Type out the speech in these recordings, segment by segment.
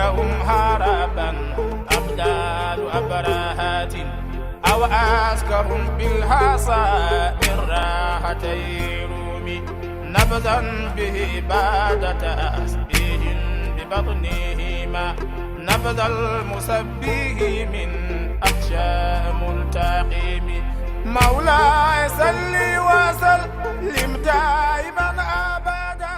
أكثرهم هربا أبدال أبراهات أو أسكرهم بالحصى من راحتي رومي نبذا به بعد تسبيح ببطنهما نبذ المسبه من أخشى ملتقم مولاي صل وسلم دائما أبدا.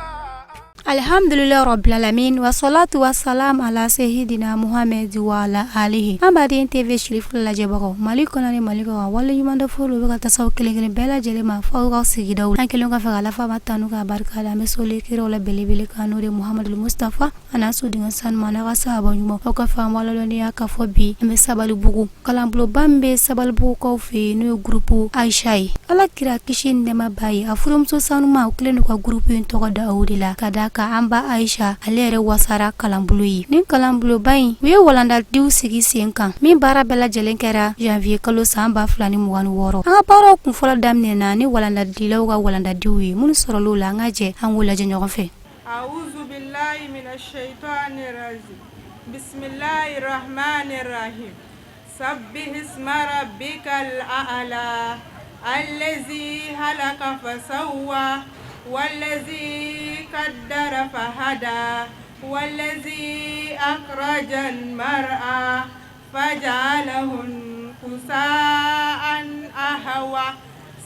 Alhamdulilahi rabbil alamin wa salatu wa salam ala sayyidina Muhammad wa ala alihi. An baden TV Sherifu lajɛbagaw, Mali kɔnɔ ni Mali kɔkan, waleɲuman dɔ foliw bɛ ka taa s'aw kelen kelen bɛɛ lajɛlen ma f'aw ka sigidaw. An kelen kɔfɛ ka Ala fa tanu k'a barika da, an bɛ soli kiraw la belebele kan, n'o de Muhamadul Mustafa, a n'a soden sanuma, n'a ka sahaba ɲuman. Aw ka faamu ladɔnniya k'a fɔ bi an bɛ Sabalibugu, kalanbulonba min bɛ Sabalibugukaw fɛ yen, n'o ye groupe Ayisa ye. Ala kira kisi ni nɛɛma b'a ye, a furumuso sanuma, o kɛlen don ka groupe in tɔgɔ da o de la, ka d'a kan an ba Ayisa, ale yɛrɛ wasara kalanbulon ye. Nin kalanbulonba in, u ye walandadiw sigi sen kan min baara bɛɛ lajɛlen kɛra janvier kalo san 2026. An ka baaraw kunfɔlɔ daminɛna ni walandadilaw ka walandadiw ye. Minnu sɔrɔla o la, an ka jɛ an k'o lajɛ ɲɔgɔn fɛ. أعوذ بالله من الشيطان الرجيم بسم الله الرحمن الرحيم سبح اسم ربك الأعلى الذي خلق فسوى والذي قدر فهدى والذي أخرج المرعى فجعله غثاء أحوى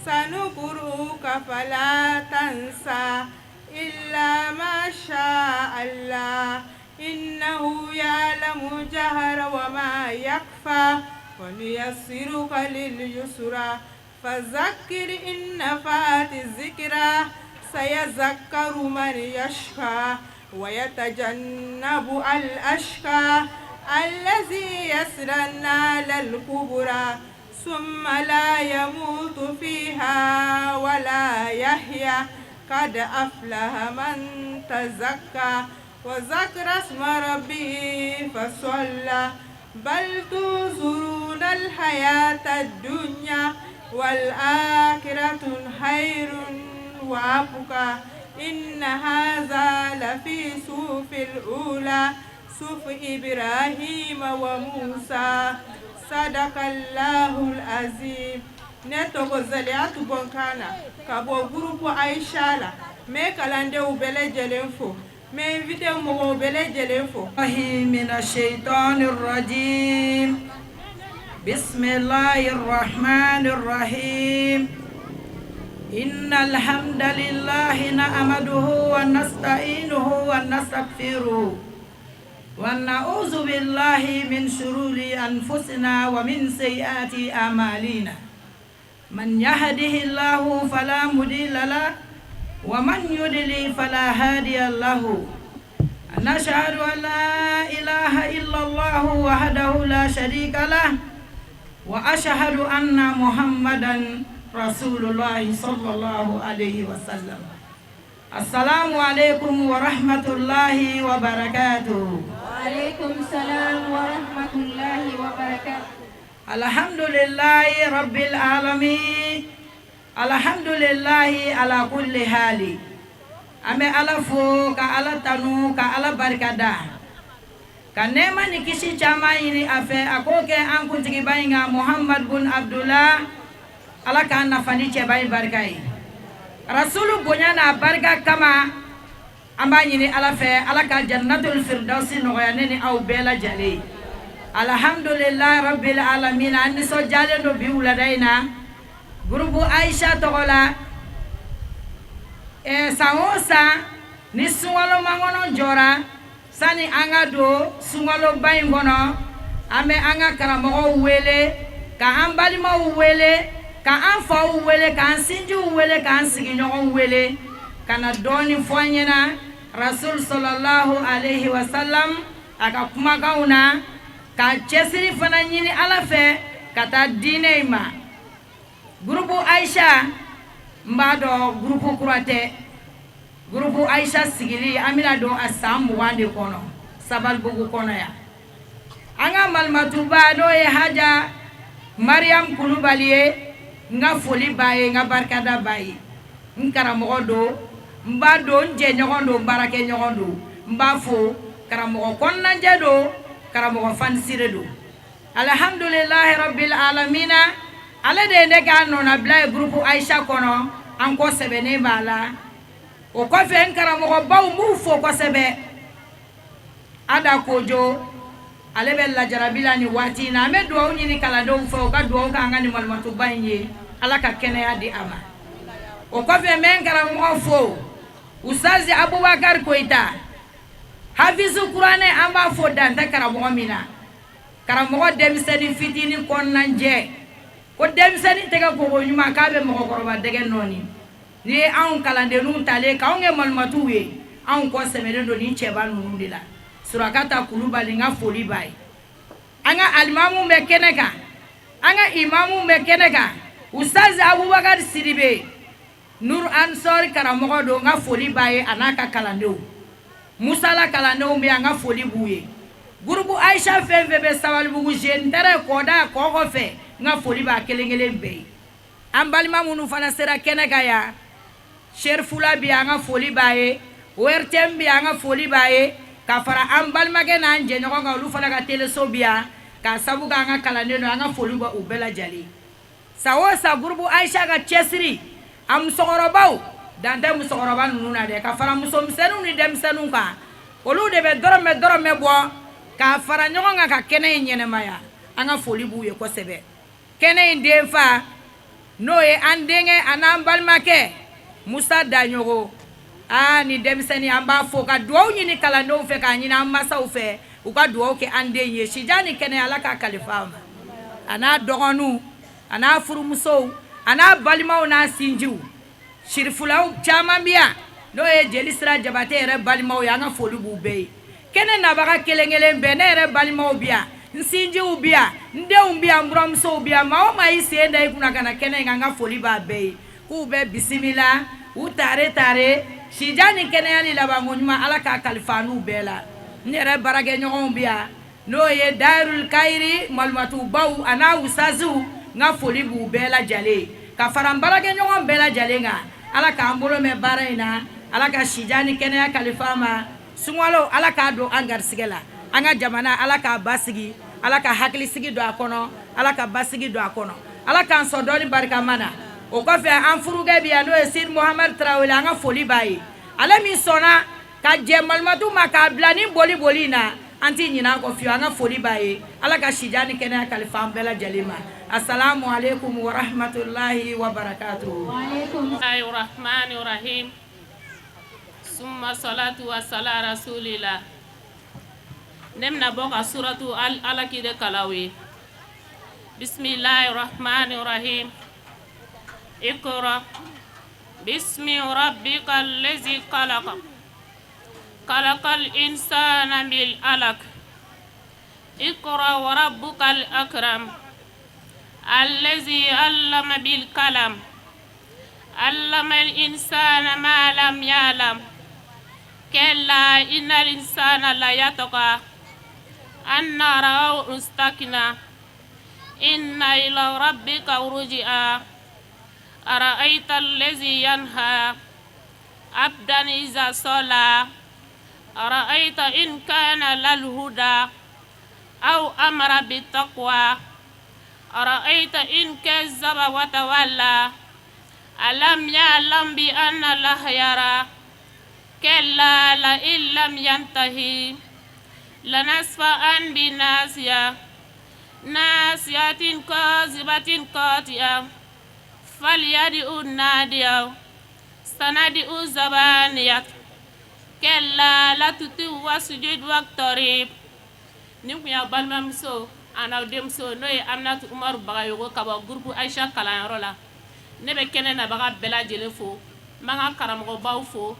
سنقرئك فلا تنسى إلا ما شاء الله إنه يعلم الجهر وما يخفى ونيسرك لليسرى فذكر إن نفعت الذكرى سيذكر من يخشى ويتجنب الأشقى الذي يصلى النار الكبرى ثم لا يموت فيها ولا يحيا قد أفلح من تزكى وذكر اسم ربه فصلى بل تؤثرون الحياة الدنيا والآخرة خير وأبقى إن هذا لفي الصحف الأولى صحف إبراهيم وموسى صدق الله العظيم. Ne tɔgɔ Zaliatu Bɔnkana ka bɔ groupe Aisha la. N bɛ kalandenw bɛɛ lajɛlen fo, n bɛ invité mɔgɔw bɛɛ lajɛlen fo. من الشيطان الرجيم بسم الله الرحمن الرحيم إن الحمد لله نحمده ونستعينه ونستغفره ونعوذ بالله من شرور أنفسنا ومن سيئات أعمالنا من يهده الله فلا مضل له ومن يضلل فلا هادي له. نشهد أن لا إله إلا الله وحده لا شريك له وأشهد أن محمدا رسول الله صلى الله عليه وسلم. السلام عليكم ورحمة الله وبركاته. وعليكم السلام ورحمة الله وبركاته. الحمد لله رب العالمين، الحمد لله على كل حال. An bɛ Ala fo ka Ala tanu ka Ala barikada ka nɛɛma ni kisi caman ɲini a fɛ, a k'o kɛ an kuntigiba in kan, Muhammad bun Abdullah. Ala k'an nafa ni cɛba in barika ye. Rasulu bonya n'a barika kama, an b'a ɲini Ala fɛ, Ala ka jannatul firdausi nɔgɔya ne ni aw bɛɛ lajɛlen ye. Alhamdulilayi rabbil alamin. An nisɔndiyalen don bi wulada in na groupe Aisha tɔgɔ la. San o san ni sunkalo makɔnɔ jɔra, sani an ka don sunkaloba in kɔnɔ, an bɛ an ka karamɔgɔw wele, ka an balimaw wele, ka an faw wele, k'an sinjiw wele, k'an sigiɲɔgɔnw wele ka na dɔɔni fɔ an ɲɛna Rasul sallallahu alaihi wa sallam a ka kumakanw na, ka cɛsiri fana ɲini Ala fɛ ka taa diinɛ in ma. Groupe Aisha, n b'a dɔn groupe kura tɛ. Groupe Aisha sigili, an bɛna don a san 20 de kɔnɔ Sabalibugu kɔnɔ yan. An ka malimatuba, n'o ye Haja Mariam Kulubali ye, n ka foli b'a ye, n ka barikada b'a ye. N karamɔgɔ don, n b'a don, n jɛɲɔgɔn don, n baarakɛɲɔgɔn don. N b'a fo. Karamɔgɔ kɔnɔnajɛ don, karamɔgɔ fanisire don. Alhamdulilahi rabbil alamina, ale de ye ne k'a nɔnabila ye groupe Ayisa kɔnɔ. An kɔ sɛbɛnnen b'a la. O kɔfɛ, n karamɔgɔbaw, n b'u fo kosɛbɛ. Ada Kojo, ale bɛ lajarabi la nin waati in na. An bɛ dugawu ɲini kalandenw fɛ, u ka dugawu k'an ka nin malimatuba in ye, Ala ka kɛnɛya di a ma. O kɔfɛ, n bɛ n karamɔgɔ fo, Usazi Abubakari Koyita, hafizu kuranɛ. An b'a fo, dan tɛ karamɔgɔ min na. Karamɔgɔ denmisɛnnin fitinin kɔnɔnajɛ ko denmisɛnnin tɛgɛ koko ɲuman k'a bɛ mɔgɔkɔrɔba dɛgɛ nɔɔni. N'i ye anw kalandenninw talen k'anw kɛ malimatuw ye, anw kɔ sɛmɛnen don nin cɛba ninnu de la. Surakata Kulubali, n ka foli b'a ye. An ka alimamu bɛ kɛnɛ kan, an ka imamu bɛ kɛnɛ kan. Usazi Abubakari Sidibe, Nur Ansɔri karamɔgɔ don, n ka foli b'a ye, a n'a ka kalandenw. Musala kalandenw bɛ yan, n ka foli b'u ye. Groupe Ayisa fɛn fɛn bɛ Sabalibugu, jeune tɛrɛ kɔda kɔkɔ fɛ, n ka foli b'a kelen kelen bɛɛ ye. An balima minnu fana sera kɛnɛ kan yan, Serifula bɛ yan, an ka foli b'a ye. ORTM bɛ yan, an ka foli b'a ye. Ka fara an balimakɛ n'an jɛɲɔgɔn kan, olu fana ka teleso bɛ yan, k'a sabu k'an ka kalanden don. An ka foli bɛ u bɛɛ lajɛlen. San o san, groupe Ayisa ka cɛsiri, a musokɔrɔbaw, dan tɛ musokɔrɔba ninnu na dɛ, ka fara musomisɛnninw ni denmisɛnninw kan, olu de bɛ dɔrɔmɛ dɔrɔmɛ bɔ k'a fara ɲɔgɔn kan ka kɛnɛ in ɲɛnɛmaya. An ka foli b'u ye kosɛbɛ. Kɛnɛ in denfa, n'o ye an denkɛ a n'an balimakɛ Musa Daɲɔgɔ, aa ni denmisɛnnin, an b'a fo ka dugawu ɲini kalandenw fɛ, k'a ɲini an masaw fɛ, u ka dugawu kɛ an den ye, sijan ni kɛnɛya, Ala k'a kalifa a ma, a n'a dɔgɔninw, a n'a furumusow, a n'a balimaw, n'a sinjiw. Sirifulaw caman bɛ yan, n'o ye Jeli Sira Jabate yɛrɛ balimaw ye, an ka foli b'u bɛɛ ye. Kɛnɛ nabaga kelen kelen bɛɛ, ne yɛrɛ balimaw bɛ yan, n sinjiw bɛ yan, n denw bɛ yan, n buramusow bɛ yan. Maa o maa y'i sen da i kunna ka na kɛnɛ in kan, n ka foli b'a bɛɛ ye, k'u bɛɛ bisimila, u tare tare, sijan ni kɛnɛya ni labanko ɲuman, Ala k'a kalifa n'u bɛɛ la. N yɛrɛ baarakɛɲɔgɔnw bɛ yan, n'o ye Darul Kayiri malumatubaw a n'a usaziw, n ka foli b'u bɛɛ lajɛlen, ka fara n baarakɛɲɔgɔn bɛɛ lajɛlen kan. Ala k'an bolo mɛn baara in na, Ala ka sijan ni kɛnɛya kalifa ma. Sunkalo, Ala k'a don an garisɛgɛ la. An ka jamana, Ala k'a basigi, Ala ka hakilisigi don a kɔnɔ, Ala ka basigi don a kɔnɔ, Ala k'an sɔn dɔɔni barikama na. O kɔfɛ, an furukɛ bɛ yan, n'o ye Sidi Mohamɛdi Tarawele, an ka foli b'a ye, ale min sɔnna ka jɛ malimatu ma k'a bila ni boli boli in na. An tɛ ɲinɛ a kɔ fiyewu. An ka foli b'a ye. Ala ka sijan ni kɛnɛya kalifa an bɛɛ lajɛlen ma. Asalamu aleykum wa rahmatulahi wa barakatuhu. Rahim summa salatu wa salam rasulillah. Ne bɛna bɔ ka suratu Alaki de kalan aw ye. Bisimilahi rahmani rahim. Ikra bismi rabbika allazi khalaqa khalaqal insana min alaq. Ikra wa rabbukal akram allazi allama bil qalam allama al insana ma lam ya'lam. Kalla innal insana la yatgha an ra'ahu istaghna. Inna ila rabbika ruj'a. Ara'ayta allazi yanha abdan iza salla. Ara'ayta in kana alal huda aw amara bittaqwa. Ara'ayta in kazzaba wa tawalla. Alam ya'lam bi anna allaha yara. Kalla la in lam yantahi lanasfa'an bi nasiya nasiyatin kazibatin qati'a falyad'u nadiya sanad'u zabaniyat. Kalla la tuti'hu wasjud waqtarib. Nin tun y'a balimamuso a n'aw denmuso, n'o ye Aminatu Umaru Bagayogo, ka bɔ groupe Ayisa kalanyɔrɔ la. Ne bɛ kɛnɛ nabaga bɛɛ lajɛlen fo, n b'an ka karamɔgɔbaw fo,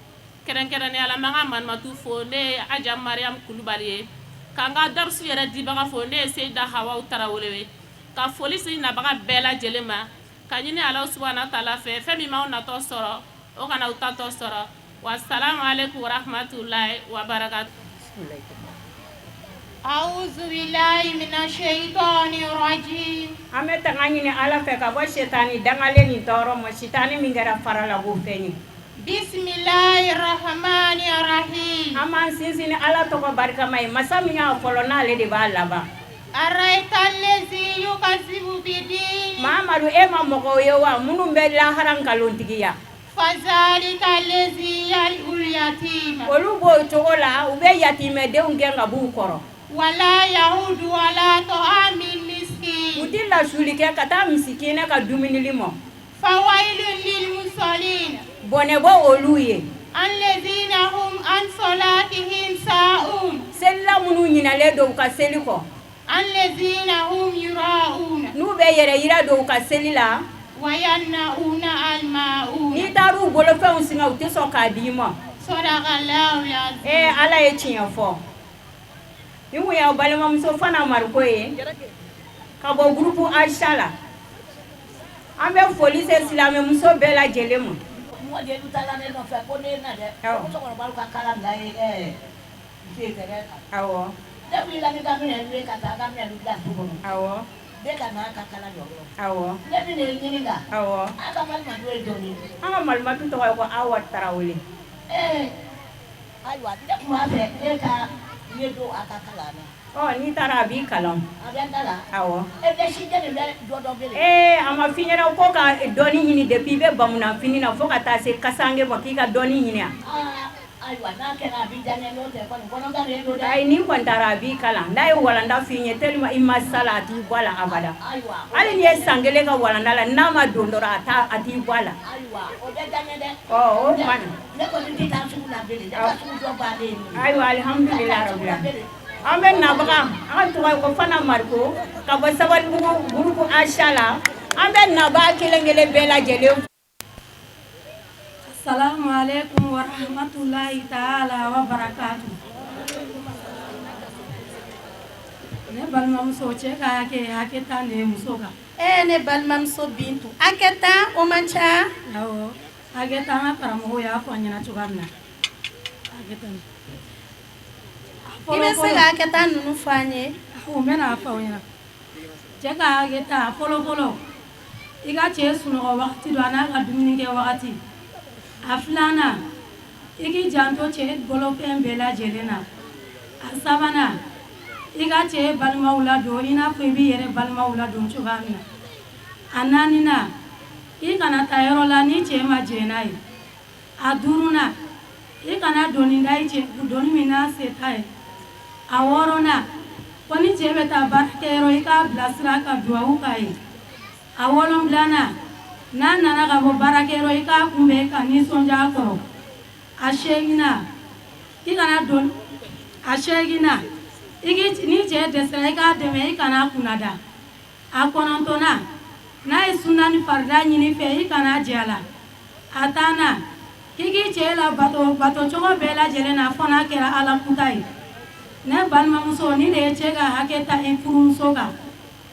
kɛrɛnkɛrɛnnenya la n b'an ka malimatu fo, ne ye Aja Mariam Kulubali ye, k'an ka darisu yɛrɛ dibaga fo, ne ye Seyida Hawaw Tarawele ye, ka foli se nabaga bɛɛ lajɛlen ma, ka ɲini Alahu subahana taala fɛ, fɛn min m'aw natɔ sɔrɔ, o kana aw tatɔ sɔrɔ. Wa salamu aleykum wa rahmatulahi wa barakatu. An bɛ tanga ɲini Ala fɛ ka bɔ sitani dangalen nin tɔɔrɔ ma, sitani min kɛra faralabɔ fɛn ye. An An b'an sinsin ni Ala tɔgɔ barikama ye, masa min y'a fɔlɔ n'ale de b'a laban. Mamadu, e ma mɔgɔw ye wa minnu bɛ lahara nkalontigiya? Olu b'o cogo la, u bɛ yatimɛdenw gɛn ka b'u kɔrɔ. U tɛ lasuli kɛ ka taa misikinɛ ka dumunili ma. Bɔnɛ bɔ olu ye. Selila minnu ɲinalen don u ka seli kɔ, n'u bɛ yɛrɛ yira don u ka seli la, n'i taar'u bolofɛnw singa, u tɛ sɔn k'a di i ma. Ee, Ala ye tiɲɛ fɔ. Nin kun y'aw balimamuso Fana Mariko ye ka bɔ groupe Aisha la. An bɛ foli se silamɛmuso bɛɛ lajɛlen ma. Mɔgɔ jeliw taara ne nɔfɛ ko ne na dɛ. Ko musokɔrɔbaw ka kala bila ye tɛrɛn kan. Ne wulila ni ka minɛnw ye ka taa ka minɛnw bila du kɔnɔ. Ne ka n'a ka kala jɔ. Ne bɛ ne ɲininka. Aw ka malimatu ye jɔn ye? An ka malimatu tɔgɔ ye ko Awa Tarawele. Ee, ayiwa, ne tun b'a fɛ e ka ne don a ka kalan na. Ɔ, n'i taara a b'i kalan. A bɛ n kalan? Awɔ. E bɛ si jɛ bɛ dɔ dɔn bele. Ee, a ma f'i ɲɛna ko ka dɔnni ɲini depuis i bɛ bamunanfini na fo ka taa se kasange ma, k'i ka dɔnni ɲini wa? Ayiwa, n'a kɛra a b'i diya n ye, n'o tɛ kɔni kɔnɔgalen don dɛ. Ayi, n'i kɔni taara a b'i kalan. N'a ye walanda f'i ɲɛ tellement i ma s'a la, a t'i bɔ a la abada. Ayiwa. Hali n'i ye san kelen kɛ walanda la, n'a ma don dɔrɔn, a t'i bɔ a la. Ayiwa, o bɛ diya n ye dɛ. Ɔ, o tuma na. Ne kɔni tɛ taa sugu la bilen, ne ka sugu jɔ bannen ye. Ayiwa, alihamudulilayi rabil alamin. An bɛ nabaga, an tɔgɔ ye ko Fana Mariko ka bɔ Sabalibugu groupe Aisha la. An bɛ nabaa kelen kelen bɛɛ lajɛlen. Assalamu alaikum wa rahmatullahi ta'ala wa barakatuh. Ne balimamuso, cɛ ka hakɛ, hakɛ 10 de ye muso kan. E ne balimamuso Bintu, hakɛ 10, o man ca. Awɔ, hakɛ 10, an ka karamɔgɔw y'a fɔ an ɲɛna cogoya min na. Hakɛ 10. I bɛ se ka hakɛ 10 ninnu fɔ an ye? Awɔ, n bɛna a fɔ aw ɲɛna. Cɛ ka hakɛ 10 fɔlɔ fɔlɔ, i ka cɛ sunɔgɔ wagati dɔn, a n'a ka dumuni kɛ wagati. A filanan, i k'i janto cɛ bolofɛn bɛɛ lajɛlen na. A sabanan, i ka cɛ balimaw ladon i n'a fɔ i b'i yɛrɛ balimaw ladon cogoya min na. A naaninan, i kana taa yɔrɔ la ni cɛ ma jɛn n'a ye. A duurunan, i kana doni da i cɛ kun, doni min n'a se t'a ye. A wɔɔrɔnan, ko ni cɛ bɛ taa baarakɛyɔrɔ, i k'a bilasira ka duwawu k'a ye. A wolonfilanan, n'a nana ka bɔ baarakɛyɔrɔ, i k'a kunbɛn ka nisɔndiya a kɔrɔ. A seeginnan, i kana don a seeginnan, i k'i ni cɛ dɛsɛra, i k'a dɛmɛ, i kana kunnada. A kɔnɔntɔnnan, n'a ye suna ni farida ɲini fɛ, i kana jɛ a la. A tannan, k'i k'i cɛ labato batocogo bɛɛ lajɛlen na, fo n'a kɛra Ala kuta ye. Ne balimamuso, nin de ye cɛ ka hakɛ 10 ye furumuso kan.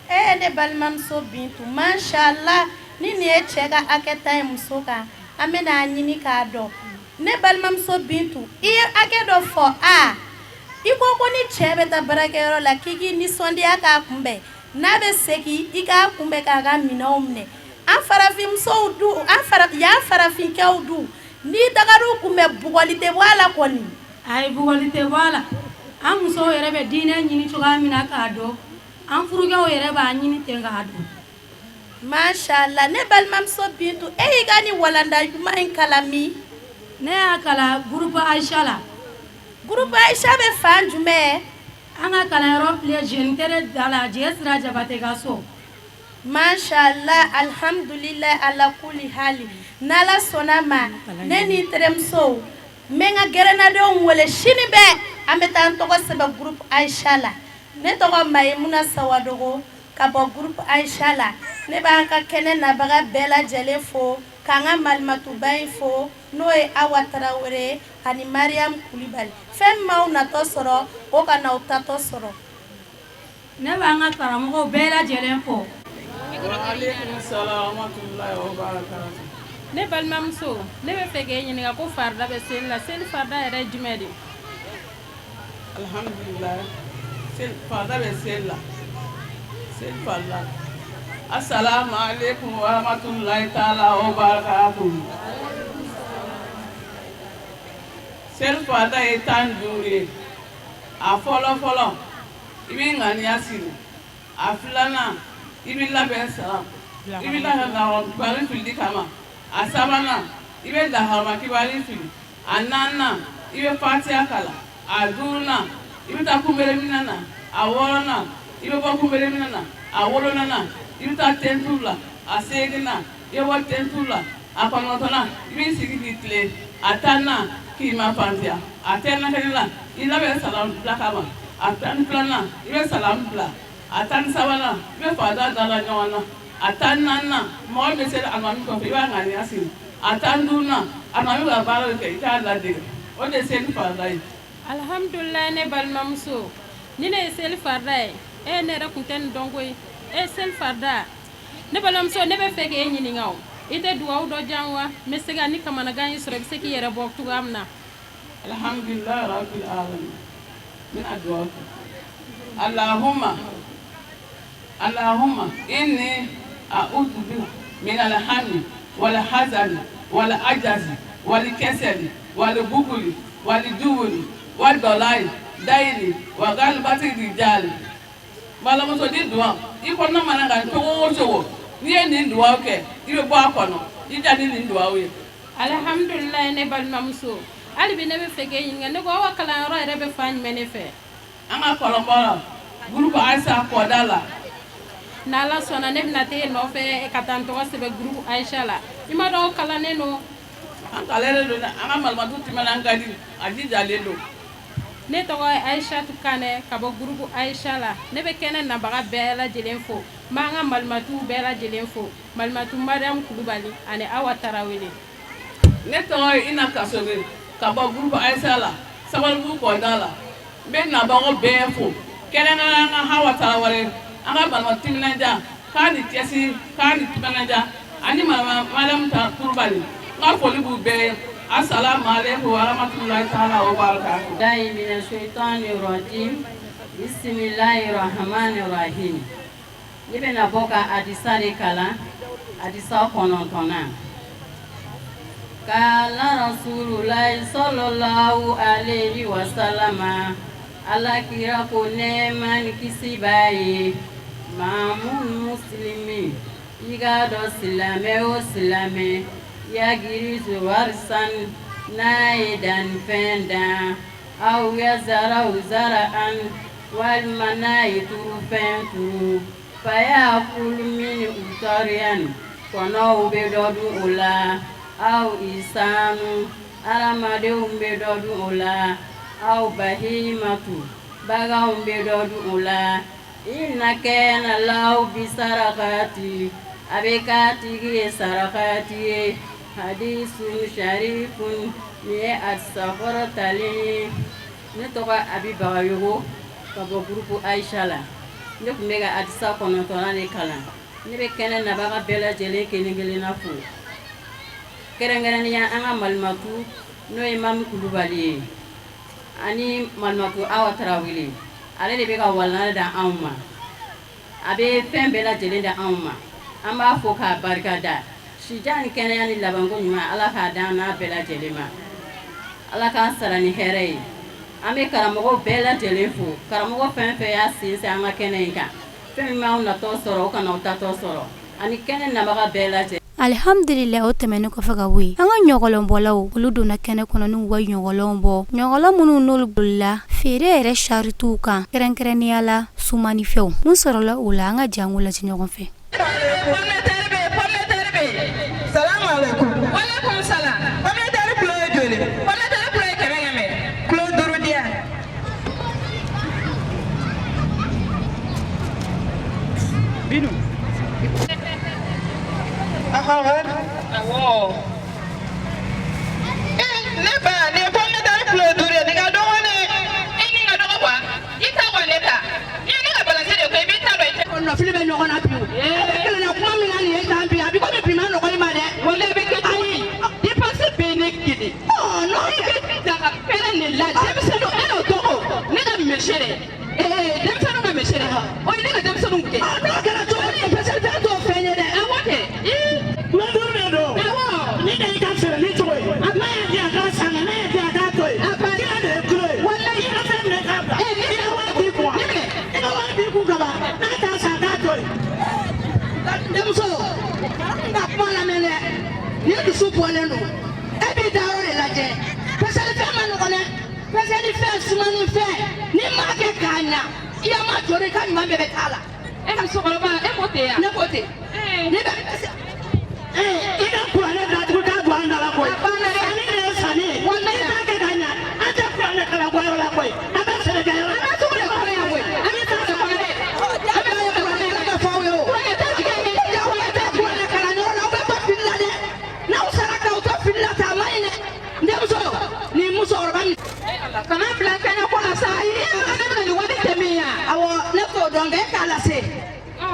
E ne balimamuso Bintu, mashallah, ni nin ye cɛ ka hakɛ 10 ye muso kan, an bɛna a ɲini k'a dɔn. Ne balimamuso Bintu, i ye hakɛ dɔ fɔ a i ko ko ni cɛ bɛ taa baarakɛyɔrɔ la, k'i k'i nisɔndiya k'a kunbɛn, n'a bɛ segin, i k'a kunbɛn k'a ka minɛnw minɛ. An farafinmusow du, an fara yan farafinkɛw du, n'i tagar'u kunbɛn, bugɔli tɛ bɔ a la kɔni? Ayi, bugɔli tɛ bɔ a la. An musow yɛrɛ bɛ diinɛ ɲini cogoya min na k'a dɔn, an furukɛw yɛrɛ b'a ɲini ten k'a dɔn. Mashallah, ne balimamuso Bintu, e y'i ka nin walanda ɲuman in kalan min? Ne y'a kalan groupe Aisha la. Groupe Aisha bɛ fan jumɛn? An ka kalanyɔrɔ filɛ Jeune Tere da la, Jɛ Sira Jabate ka so. Mashallah, alhamdulillah ala kuli hali. N'Ala sɔnna ma, ne ni n terimusow, n bɛ n ka gɛrɛnnadenw wele sini bɛɛ, an bɛ taa n tɔgɔ sɛbɛn groupe Aisha la. Ne tɔgɔ Mayimuna Sawadogo ka bɔ groupe Aisha la. Ne b'an ka kɛnɛ nabaga bɛɛ lajɛlen fo, k'an ka malimatuba in fo, n'o ye Awa Tarawele ani Mariam Kulibali. Fɛn min m'aw natɔ sɔrɔ, o kana aw tatɔ sɔrɔ. Ne b'an ka karamɔgɔw bɛɛ lajɛlen fo. Ne balimamuso, ne bɛ fɛ k'e ɲininka ko farida bɛ seli la, seli farida yɛrɛ ye jumɛn de? Alhamdulillah, farida bɛ seli la, seli farida. Assalamu alaikum wa rahmatullahi ta'ala wa barakatuh. Seli farida ye 15 ye. A fɔlɔ fɔlɔ, i b'i ŋaniya siri. A filanan, i b'i labɛn sara, i b'i labɛn lahɔrɔma kibari filili kama. A sabanan, i bɛ lahɔrɔma kibari fili. A naaninan, i bɛ fatiya kalan. A duurunan, i bɛ taa kunbereminɛ na. A wɔɔrɔnan, i bɛ bɔ kunbereminɛ na. A wolonwulanan, i bɛ taa tentu la. A seeginnan, i bɛ bɔ tentu la. A kɔnɔntɔnnan, i b'i sigi k'i tilen. A tannan, k'i mafantiya. A 11nan, i labɛn salamu bila kama. A 12nan, i bɛ salamu bila. A 13nan, i bɛ farida da ɲɔgɔn na. A 14nan, mɔgɔ min bɛ seli alimami kɔfɛ, i b'a ŋaniya siri. A 15nan, alimami bɛ ka baara min kɛ, i k'a ladege. O de ye seli farida ye. Alihamudulila, ne balimamuso, ni ne ye seli farida ye. E, ne yɛrɛ tun tɛ nin dɔn koyi. E, seli farida, ne balimamuso, ne bɛ fɛ k'e ɲininka o. I tɛ dugawu dɔ jan wa? N bɛ se ka ni kamanagan y'i sɔrɔ, i bɛ se k'i yɛrɛ bɔ cogoya min na. Alhamdulilahi rabbil alamin. N bɛna dugawu kɛ. Allahumma Allahumma inni a'udhu bika min alhammi wal hazani wal ajazi wal kasali wal bukuli wal jubuni wal dala'i dayni wa ghalabati rijali. Balimamuso, ni duwa i kɔnɔna mana ka cogo o cogo, n'i ye nin duwawu kɛ, i bɛ bɔ a kɔnɔ. I ja ni nin duwawu ye. Alihamudulila, ne balimamuso, hali bi ne bɛ fɛ k'e ɲininka. Ne ko, aw ka kalanyɔrɔ yɛrɛ bɛ fan jumɛn ne fɛ? An ka kɔlɔnbɔ la, groupe Ayisa kɔda la. N'Ala sɔnna, ne bɛna t'e nɔfɛ ka taa n tɔgɔ sɛbɛn groupe Ayisa la. I ma dɔn, kalannen don. An kalannen don dɛ. An ka malimatu timinan ka di, a jijalen don. Ne tɔgɔ ye Ayisatu Kanɛ ka bɔ groupe Ayisa la. Ne bɛ kɛnɛ nabaga bɛɛ lajɛlen fo. N b'an ka malimatuw bɛɛ lajɛlen fo, malimatu Mariam Kulubali ani Awa Tarawele. Ne tɔgɔ ye Ina Kasoge ka bɔ groupe Ayisa la, Sabalibugu kɔda la. N bɛ nabagaw bɛɛ fo, kɛrɛnkɛrɛnnenya an ka Hawa Tarawele, an ka malimatu timinandiya, k'a ni cɛsiri, k'a ni timinandiya, ani Mariam Kulubali. N ka foli b'u bɛɛ ye. Asalamu aleykum wa rahmatulahi taala wa barakatuh. Billahi mina shaitani rajim. Bisimilahi rahmani rahim. Ne bɛna bɔ ka hadisa de kalan, hadisa 9nan. Kala rasululahi sallallahu alayhi wa sallama, Ala kira ko, nɛɛma ni kisi b'a ye, maa mun muslimi, i k'a dɔn silamɛ o silamɛ, yagirisu garisan, n'a ye dannifɛn dan, aw yazarau zara'an, walima n'a ye turufɛn turu, fayakulu minhu tayirun, kɔnɔw bɛ dɔ dun o la, aw insanu, hadamadenw bɛ dɔ dun o la, aw bahimatu, baganw bɛ dɔ dun o la, illa kana lahu bi sarakati, a bɛ k'a tigi ye sarakati ye. Hadisun sharifun, nin ye hadisa kɔrɔtalen ye. Ne tɔgɔ Abi Bagayogo ka bɔ groupe Ayisa la. Ne tun bɛ ka hadisa 9nan de kalan. Ne bɛ kɛnɛ nabaga bɛɛ lajɛlen kelen kelenna fo, kɛrɛnkɛrɛnnenya an ka malimatu, n'o ye Mami Kulubali ye, ani malimatu Awa Tarawele. Ale de bɛ ka walanda da anw ma, a bɛ fɛn bɛɛ lajɛlen da anw ma. An b'a fo k'a barika da. Sijan ni kɛnɛya ni labanko ɲuman, Ala k'a d'an n'a bɛɛ lajɛlen ma. Ala k'an sara ni hɛrɛ ye. An bɛ karamɔgɔw bɛɛ lajɛlen fo, karamɔgɔ fɛn fɛn y'a sen se an ka kɛnɛ in kan. Fɛn min b'anw natɔ sɔrɔ, o kana aw tatɔ sɔrɔ, ani kɛnɛ nabaga bɛɛ lajɛlen. Alihamdulila, o tɛmɛnen kɔfɛ ka bɔ yen, an ka ɲɔgɔlɔnbɔlaw, olu donna kɛnɛ kɔnɔ n'u ka ɲɔgɔlɔnw bɔ, ɲɔgɔlɔn minnu n'olu bolila feere yɛrɛ saritiw kan, kɛrɛnkɛrɛnnenya la sumanifɛnw. Mun sɔrɔla o la? An ka jɛ an k'o lajɛ ɲɔgɔn fɛ. Ne ba, nin ye pomme de terre kilo 5 ye, nin ka dɔgɔ dɛ. E nin ka dɔgɔ quoi? I ta wa ne ta? N'i ye ne ka balance de ko i b'i ta dɔn i tɛ. Nɔfili bɛ ɲɔgɔn na bi o. A bɛ kelenna kuma min na nin ye. Denmuso, n ka kuma lamɛn dɛ. Ni dusu bɔlen don, e b'i dayɔrɔ de lajɛ. Peseli fɛn ma nɔgɔn dɛ. Peseli fɛn, sumani fɛn, n'i m'a kɛ k'a ɲa, i ma jɔ i ka ɲuman bɛɛ bɛ k'a la. E musokɔrɔba, e ko ten yan? Ne ko ten. Ne bɛ pese. I ka kuranɛ datugu k'a don an da la koyi. Sanni de ye sanni ye. N'i m'a kɛ k'a ɲa, an tɛ kuranɛ kalan bɔ yɔrɔ la koyi. An bɛ sɛnɛ kɛ yɔrɔ la. An bɛ sugu de kɔnɔ yan koyi. An bɛ sugu de kɔnɔ dɛ. An bɛ kuranɛ kalan ka fɔ aw ye o. Kuranɛ tɛ jigin. Kuranɛ tɛ kuranɛ kalan yɔrɔ la, aw bɛ to fili la dɛ. N'aw sara k'aw to fili la tan, a man ɲi dɛ. N denmuso, nin musokɔrɔba nin. Kana bila kɛnɛ ko la sa. I ne bɛna nin wari tɛ min yan. Awɔ, ne t'o dɔn nka e k'a lase.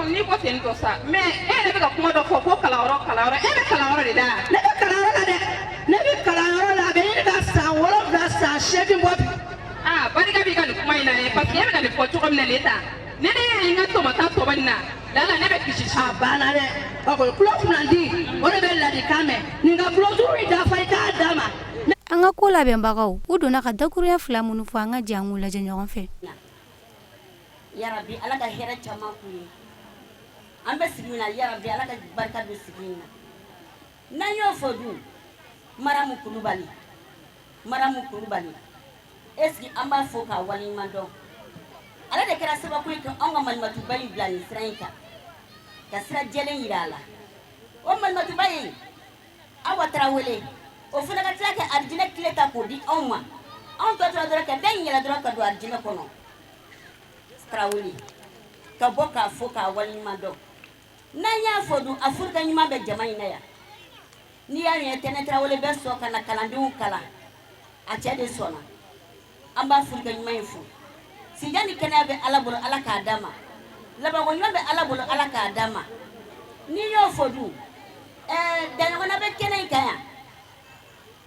N'i ko ten tɔ sa, mais e yɛrɛ bɛ ka kuma dɔ fɔ ko kalanyɔrɔ kalanyɔrɔ, e bɛ kalanyɔrɔ de la. Ne bɛ kalanyɔrɔ la dɛ. Ne bɛ kalanyɔrɔ la, a bɛ ɲini ka san 7 san 8 bɔ bi. Aa, barika b'i ka nin kuma in na dɛ, parce que e bɛ ka nin fɔ cogo min na nin tan, ni ne ye n ka tɔmɔta tɔmɔ nin na, lala ne bɛ kisi. A banna dɛ. O ko tulo kunnandi, o de bɛ ladilikan mɛn. Nin ka tulo duuru in dafa, i k'a d'a ma. An ka ko labɛnbagaw, u donna ka dakurunya fila minnu fɔ, an ka jɛ an k'u lajɛ ɲɔgɔn fɛ. Yarabi, Ala ka hɛrɛ caman k'u ye. An bɛ sigi min na, yarabi, Ala ka barika don sigi in na. N'an y'o fɔ dun, Maramu Kulubali, Maramu Kulubali, est ce que an b'a fɔ k'a waleɲuman dɔn? Ale de kɛra sababu ye ka anw ka malimatuba in bila nin sira in kan, ka sira jɛlen yira a la. O malimatuba in, Awa Tarawele, o fana ka tila ka arijinɛ tile ta k'o di anw ma. Anw tɔ tora dɔrɔn ka da in yɛlɛ dɔrɔn ka don arijinɛ kɔnɔ. Tarawele ka bɔ k'a fɔ k'a waleɲuman dɔn. N'an y'a fɔ dun, a furuka ɲuman bɛ jama in na yan. N'i y'a ye Tɛnɛ Tarawele bɛ sɔn ka na kalandenw kalan, a cɛ de sɔnna. An b'a furuka ɲuman in fo. Sijan ni kɛnɛya bɛ Ala bolo, Ala k'a d'a ma. Labanko ɲuman bɛ Ala bolo, Ala k'a d'a ma. N'i y'o fɔ dun, daɲɔgɔnna bɛ kɛnɛ in kan yan.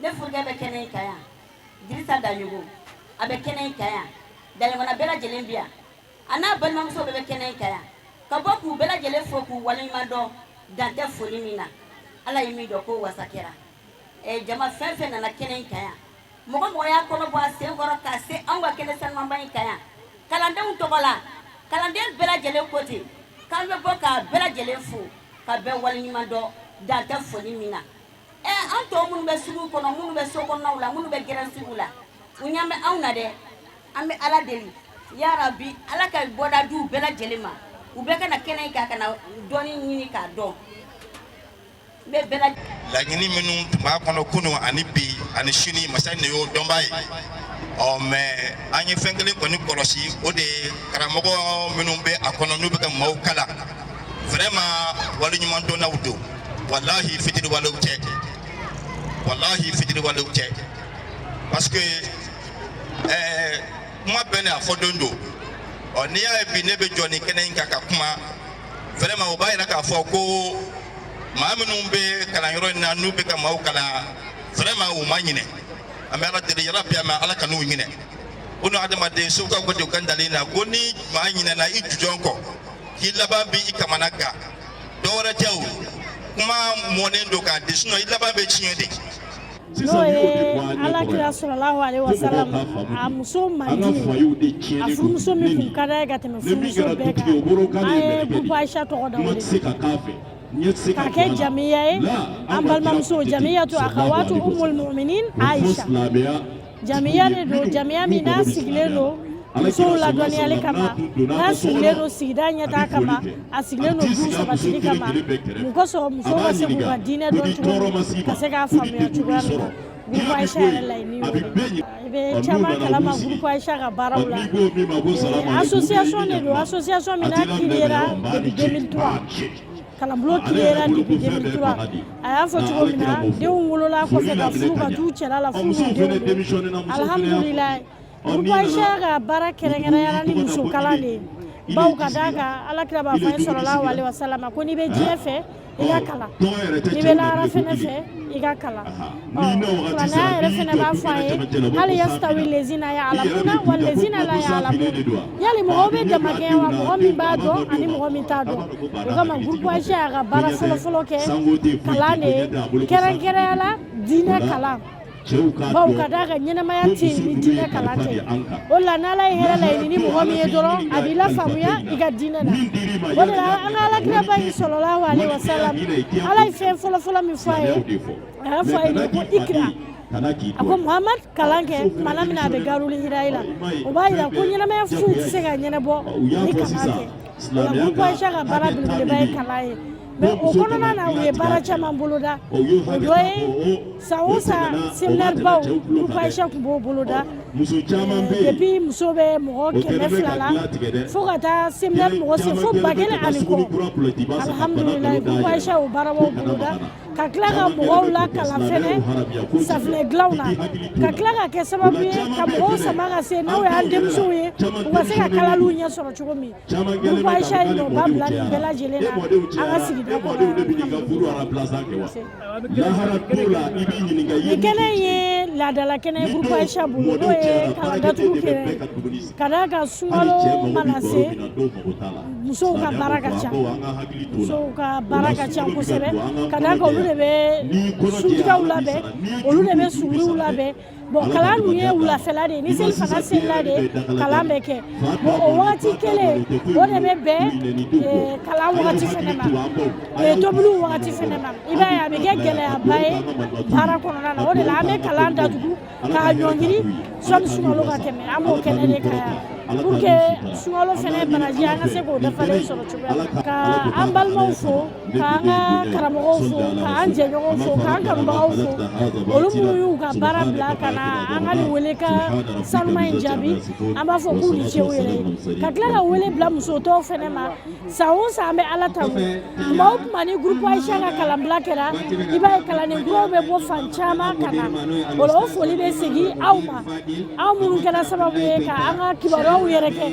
Ne furukɛ bɛ kɛnɛ in kan yan, Dirisa Daɲogo, a bɛ kɛnɛ in kan yan. Daɲɔgɔnna bɛɛ lajɛlen bɛ yan, a n'a balimamuso bɛɛ bɛ kɛnɛ in kan yan. Ka bɔ k'u bɛɛ lajɛlen fo k'u waleɲuman dɔn, dan tɛ foli min na. Ala ye min dɔn k'o wasa kɛra. Jama fɛn fɛn nana kɛnɛ in kan yan, mɔgɔ mɔgɔ y'a kɔnɔ bɔ a sen kɔrɔ ka se anw ka kɛnɛ sanumanba in kan yan, kalandenw tɔgɔ la, kalanden bɛɛ lajɛlen ko ten k'an bɛ bɔ k'a bɛɛ lajɛlen fo ka bɛɛ waleɲuman dɔn, dan tɛ foli min na. An tɔ minnu bɛ sugu kɔnɔ, minnu bɛ so kɔnɔnaw la, minnu bɛ gɛrɛn sugu la, u ɲɛ bɛ anw na dɛ. An bɛ Ala deli, yarabi, Ala ka bɔda d'u bɛɛ lajɛlen ma, u bɛɛ ka na kɛnɛ in kan ka na dɔɔni ɲini k'a dɔn. N bɛ bɛɛ Laɲini minnu tun b'a kɔnɔ kunun ani bi ani sini, masa in de y'o dɔnbaa ye. Ɔ mais an ye fɛn kelen kɔni kɔlɔsi, o de ye karamɔgɔ minnu bɛ a kɔnɔ, n'u bɛ ka maaw kalan, vraiment waleɲuman dɔnnaw don. Walahi, fitiriwalew tɛ, walahi, fitiriwalew tɛ, parce que kuma bɛɛ n'a fɔ don don. Ɔ n'i y'a ye bi ne bɛ jɔ nin kɛnɛ in kan ka kuma, vraiment o b'a yira k'a fɔ ko maa minnu bɛ kalanyɔrɔ in na, n'u bɛ ka maaw kalan, vraiment u ma ɲinɛ. An bɛ Ala deli, yarabi, an bɛ Ala kan'u ɲinɛ. Bunu adamaden, segukaw ko ten u ka dalen na ko ni maa ɲinɛna i jujɔn kɔ, k'i laban bɛ i kamana gan. Dɔwɛrɛ tɛ, o kuma mɔnen don k'a di, sinon i laban bɛ tiɲɛ de. N'o ye Alakira sɔrɔlahu alaihi wasalam a muso mandi, a furumuso min kun ka d'a ye ka tɛmɛ furumuso bɛɛ kan, an ye groupe Aïcha tɔgɔ da o de k'a kɛ jamiya ye. An balimamuso jamiyatu akhawatu umul mu'minin Aïcha, jamiya de don, jamiya min n'a sigilen don musow ladɔnniyali kama, n'a sigilen don sigida ɲɛtaa kama, a sigilen don du sabatili kama. Mun kosɔn? Musow ka se k'u ka diinɛ dɔn cogo min, ka se k'a faamuya cogoya min na. Groupe Aïcha yɛrɛ laɲini y'o de ye. I bɛ caman kalama groupe Aïcha ka baaraw la. Association de don, association min n'a créera depuis 2003, kalanbulon créera depuis 2003. A y'a fɔ cogo min na, denw wolola kɔfɛ ka furu ka t'u cɛla la, furu n'u denw don. Alhamdulilayi, groupe Aïcha ka baara kɛrɛnkɛrɛnyara ni muso kalan de ye, bawo ka d'a kan Alakira b'a fɔ an ye sɔrɔlahu alaihi wasalam ko n'i bɛ diɲɛ fɛ, i ka kalan, n'i bɛ lahara fɛnɛ fɛ, i ka kalan. Ɔ kuranɛya yɛrɛ fɛnɛ b'a fɔ an ye hali yastawi lezina ya'lamuna wa lezina la ya'lamun, yali mɔgɔw bɛ damakɛɲɛ wa, mɔgɔ min b'a dɔn ani mɔgɔ min t'a dɔn. O kama groupe Aïcha y'a ka baara fɔlɔ-fɔlɔ kɛ kalan de ye, kɛrɛnkɛrɛnya la diinɛ kalan. Bawo ka d'a kan ɲɛnamaya tɛ yen ni diinɛ kalan tɛ. O la n'Ala ye hɛrɛ laɲini ni mɔgɔ min ye dɔrɔn, a b'i lafaamuya i ka diinɛ na. O de la an ka alakiraba in sɔlɔlahu alehi wasalam, Ala ye fɛn fɔlɔfɔlɔ min fɔ a ye, a y'a fɔ a ye ko ikira. A ko Muhamad, kalan kɛ. Tuma min na a bɛ garuli hira la, o b'a jira ko ɲɛnamaya foyi tɛ se ka ɲɛnabɔ ni kalan tɛ. O la groupe Aïcha ka baara belebeleba ye kalan ye. Mais o kɔnɔna na, u ye baara caman boloda. O dɔ ye, san o san, séminaire baw, groupe Aïcha tun b'o boloda depuis muso bɛ mɔgɔ 200 la fo ka taa séminaire mɔgɔ se fo 1000 ani kɔ. Alhamdulilayi, groupe Aïcha o baarabaw boloda, ka tila ka mɔgɔw lakalan fɛnɛ safinɛ dilanw na, ka tila ka kɛ sababu ye ka mɔgɔw sama ka se n'o y'an denmusow ye, u ka se ka kalaliw ɲɛ sɔrɔ cogo min. Groupe Aïcha ye nɔba bila nin bɛɛ lajɛlen na an ka sigida kɔnɔ. Nin kɛnɛ in ye laadala kɛnɛ ye groupe Aïcha bolo, n'o ye kalan datugu kɛnɛ. Ka d'a kan sunkalo mana se, musow ka baara ka ca, musow ka baara ka ca kosɛbɛ. Ka d'a kan olu de bɛ suntigɛw labɛn, olu de bɛ suguriw labɛn. Bon, kalan dun ye wulafɛla de ye, ni seli fana selila de kalan bɛ kɛ. Bon, o wagati kelen o de bɛ bɛn kalan wagati fɛnɛ ma, tobiliw wagati fɛnɛ ma. I b'a ye a bɛ kɛ gɛlɛyaba ye baara kɔnɔna na. O de la an bɛ kalan datugu k'a ɲɔngiri sɔnni sunkalo ka tɛmɛ. An b'o kɛnɛ de kan yan pour que sunkalo fɛnɛ baraji, an ka se k'o dafalen sɔrɔ cogoya min. Ka an balimaw fo, k'an ka karamɔgɔw fo, k'an jɛɲɔgɔnw fo, k'an kanubagaw fo, olu minnu y'u ka baara bila ka na an ka nin wele ka sanuma in jaabi, an b'a fɔ k'u ni ce u yɛrɛ ye. Ka tila ka wele bila muso tɔw fɛnɛ ma. San o san, an bɛ Ala tanu. Tuma o tuma ni groupe Aïcha ka kalanbila kɛra, i b'a ye kalanden kuraw bɛ bɔ fan caman ka na. O la, o foli bɛ segin aw ma, aw minnu kɛra sababu ye ka an ka kibaruyaw yɛrɛ kɛ.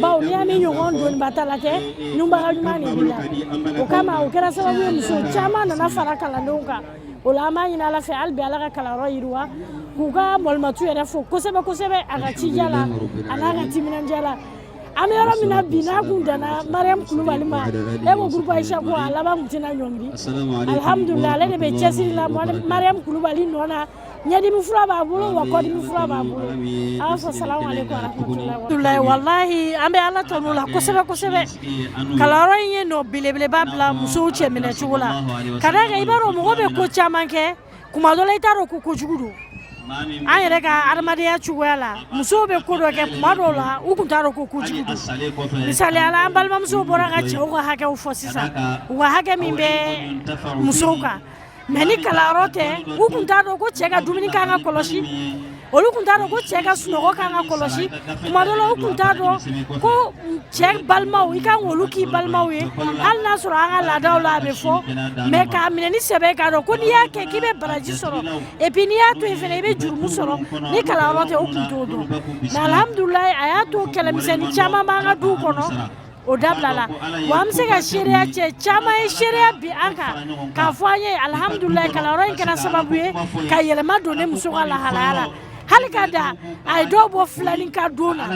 Bawo n'i y'a min ɲɔgɔn donibatala tɛ, ɲunbaga ɲuman de b'i la. O kama, o kɛra sababu ye muso caman nana fara kalandenw kan. O la an b'a ɲini Ala fɛ hali bi, Ala ka kalanyɔrɔ yiriwa. K'u ka mɔlimatu yɛrɛ fo kosɛbɛ kosɛbɛ, a ka cija la, a n'a ka timinandiya la. An bɛ yɔrɔ min na bi, n'a kun danna Mariam Kulubali ma, e ko groupe Aïcha ko a laban kun tɛna ɲɔngiri. Alhamdulilah, ale de bɛ cɛsiri la Mariam Kulubali nɔ na. Ɲɛdimi fura b'a bolo wa kɔdimi fura b'a bolo. A b'a fɔ salamu aleykum warahmatulahi. Walahi, an bɛ Ala tanu la kosɛbɛ kosɛbɛ. Kalanyɔrɔ in ye nɔ belebeleba bila musow cɛ minɛ cogo la. Ka d'a kan i b'a dɔn, mɔgɔ bɛ ko caman kɛ, kuma dɔ la i t'a dɔn ko kojugu don. An yɛrɛ ka adamadenya cogoya la, musow bɛ ko dɔ kɛ, kuma dɔw la u tun t'a dɔn ko kojugu don. Misaliya la, an balimamusow bɔra ka cɛw ka hakɛw fɔ sisan, u ka hakɛ min bɛ musow kan. Mais ni kalanyɔrɔ tɛ, u tun t'a dɔn ko cɛ ka dumuni kan ka kɔlɔsi, olu tun t'a dɔn ko cɛ ka sunɔgɔ kan ka kɔlɔsi. Kuma dɔ la, u tun t'a dɔn ko cɛ balimaw, i kan k'olu k'i balimaw ye, hali n'a sɔrɔ an ka laadaw la a bɛ fɔ. Mais k'a minɛ ni sɛbɛ, k'a dɔn ko n'i y'a kɛ k'i bɛ baraji sɔrɔ, et puis n'i y'a to yen fana i bɛ jurumu sɔrɔ, ni kalanyɔrɔ tɛ, u tun t'o dɔn. Mais alhamdulilayi, a y'a to kɛlɛmisɛnnin caman b'an ka duw kɔnɔ, o dabilala. Wa an bɛ se ka seereya, cɛ caman ye seereya bi an kan k'a fɔ an ye alhamdulilayi, kalanyɔrɔ in kɛra sababu ye ka yɛlɛma don ne muso ka lahalaya la. Hali ka da a ye dɔw bɔ filani ka don na. I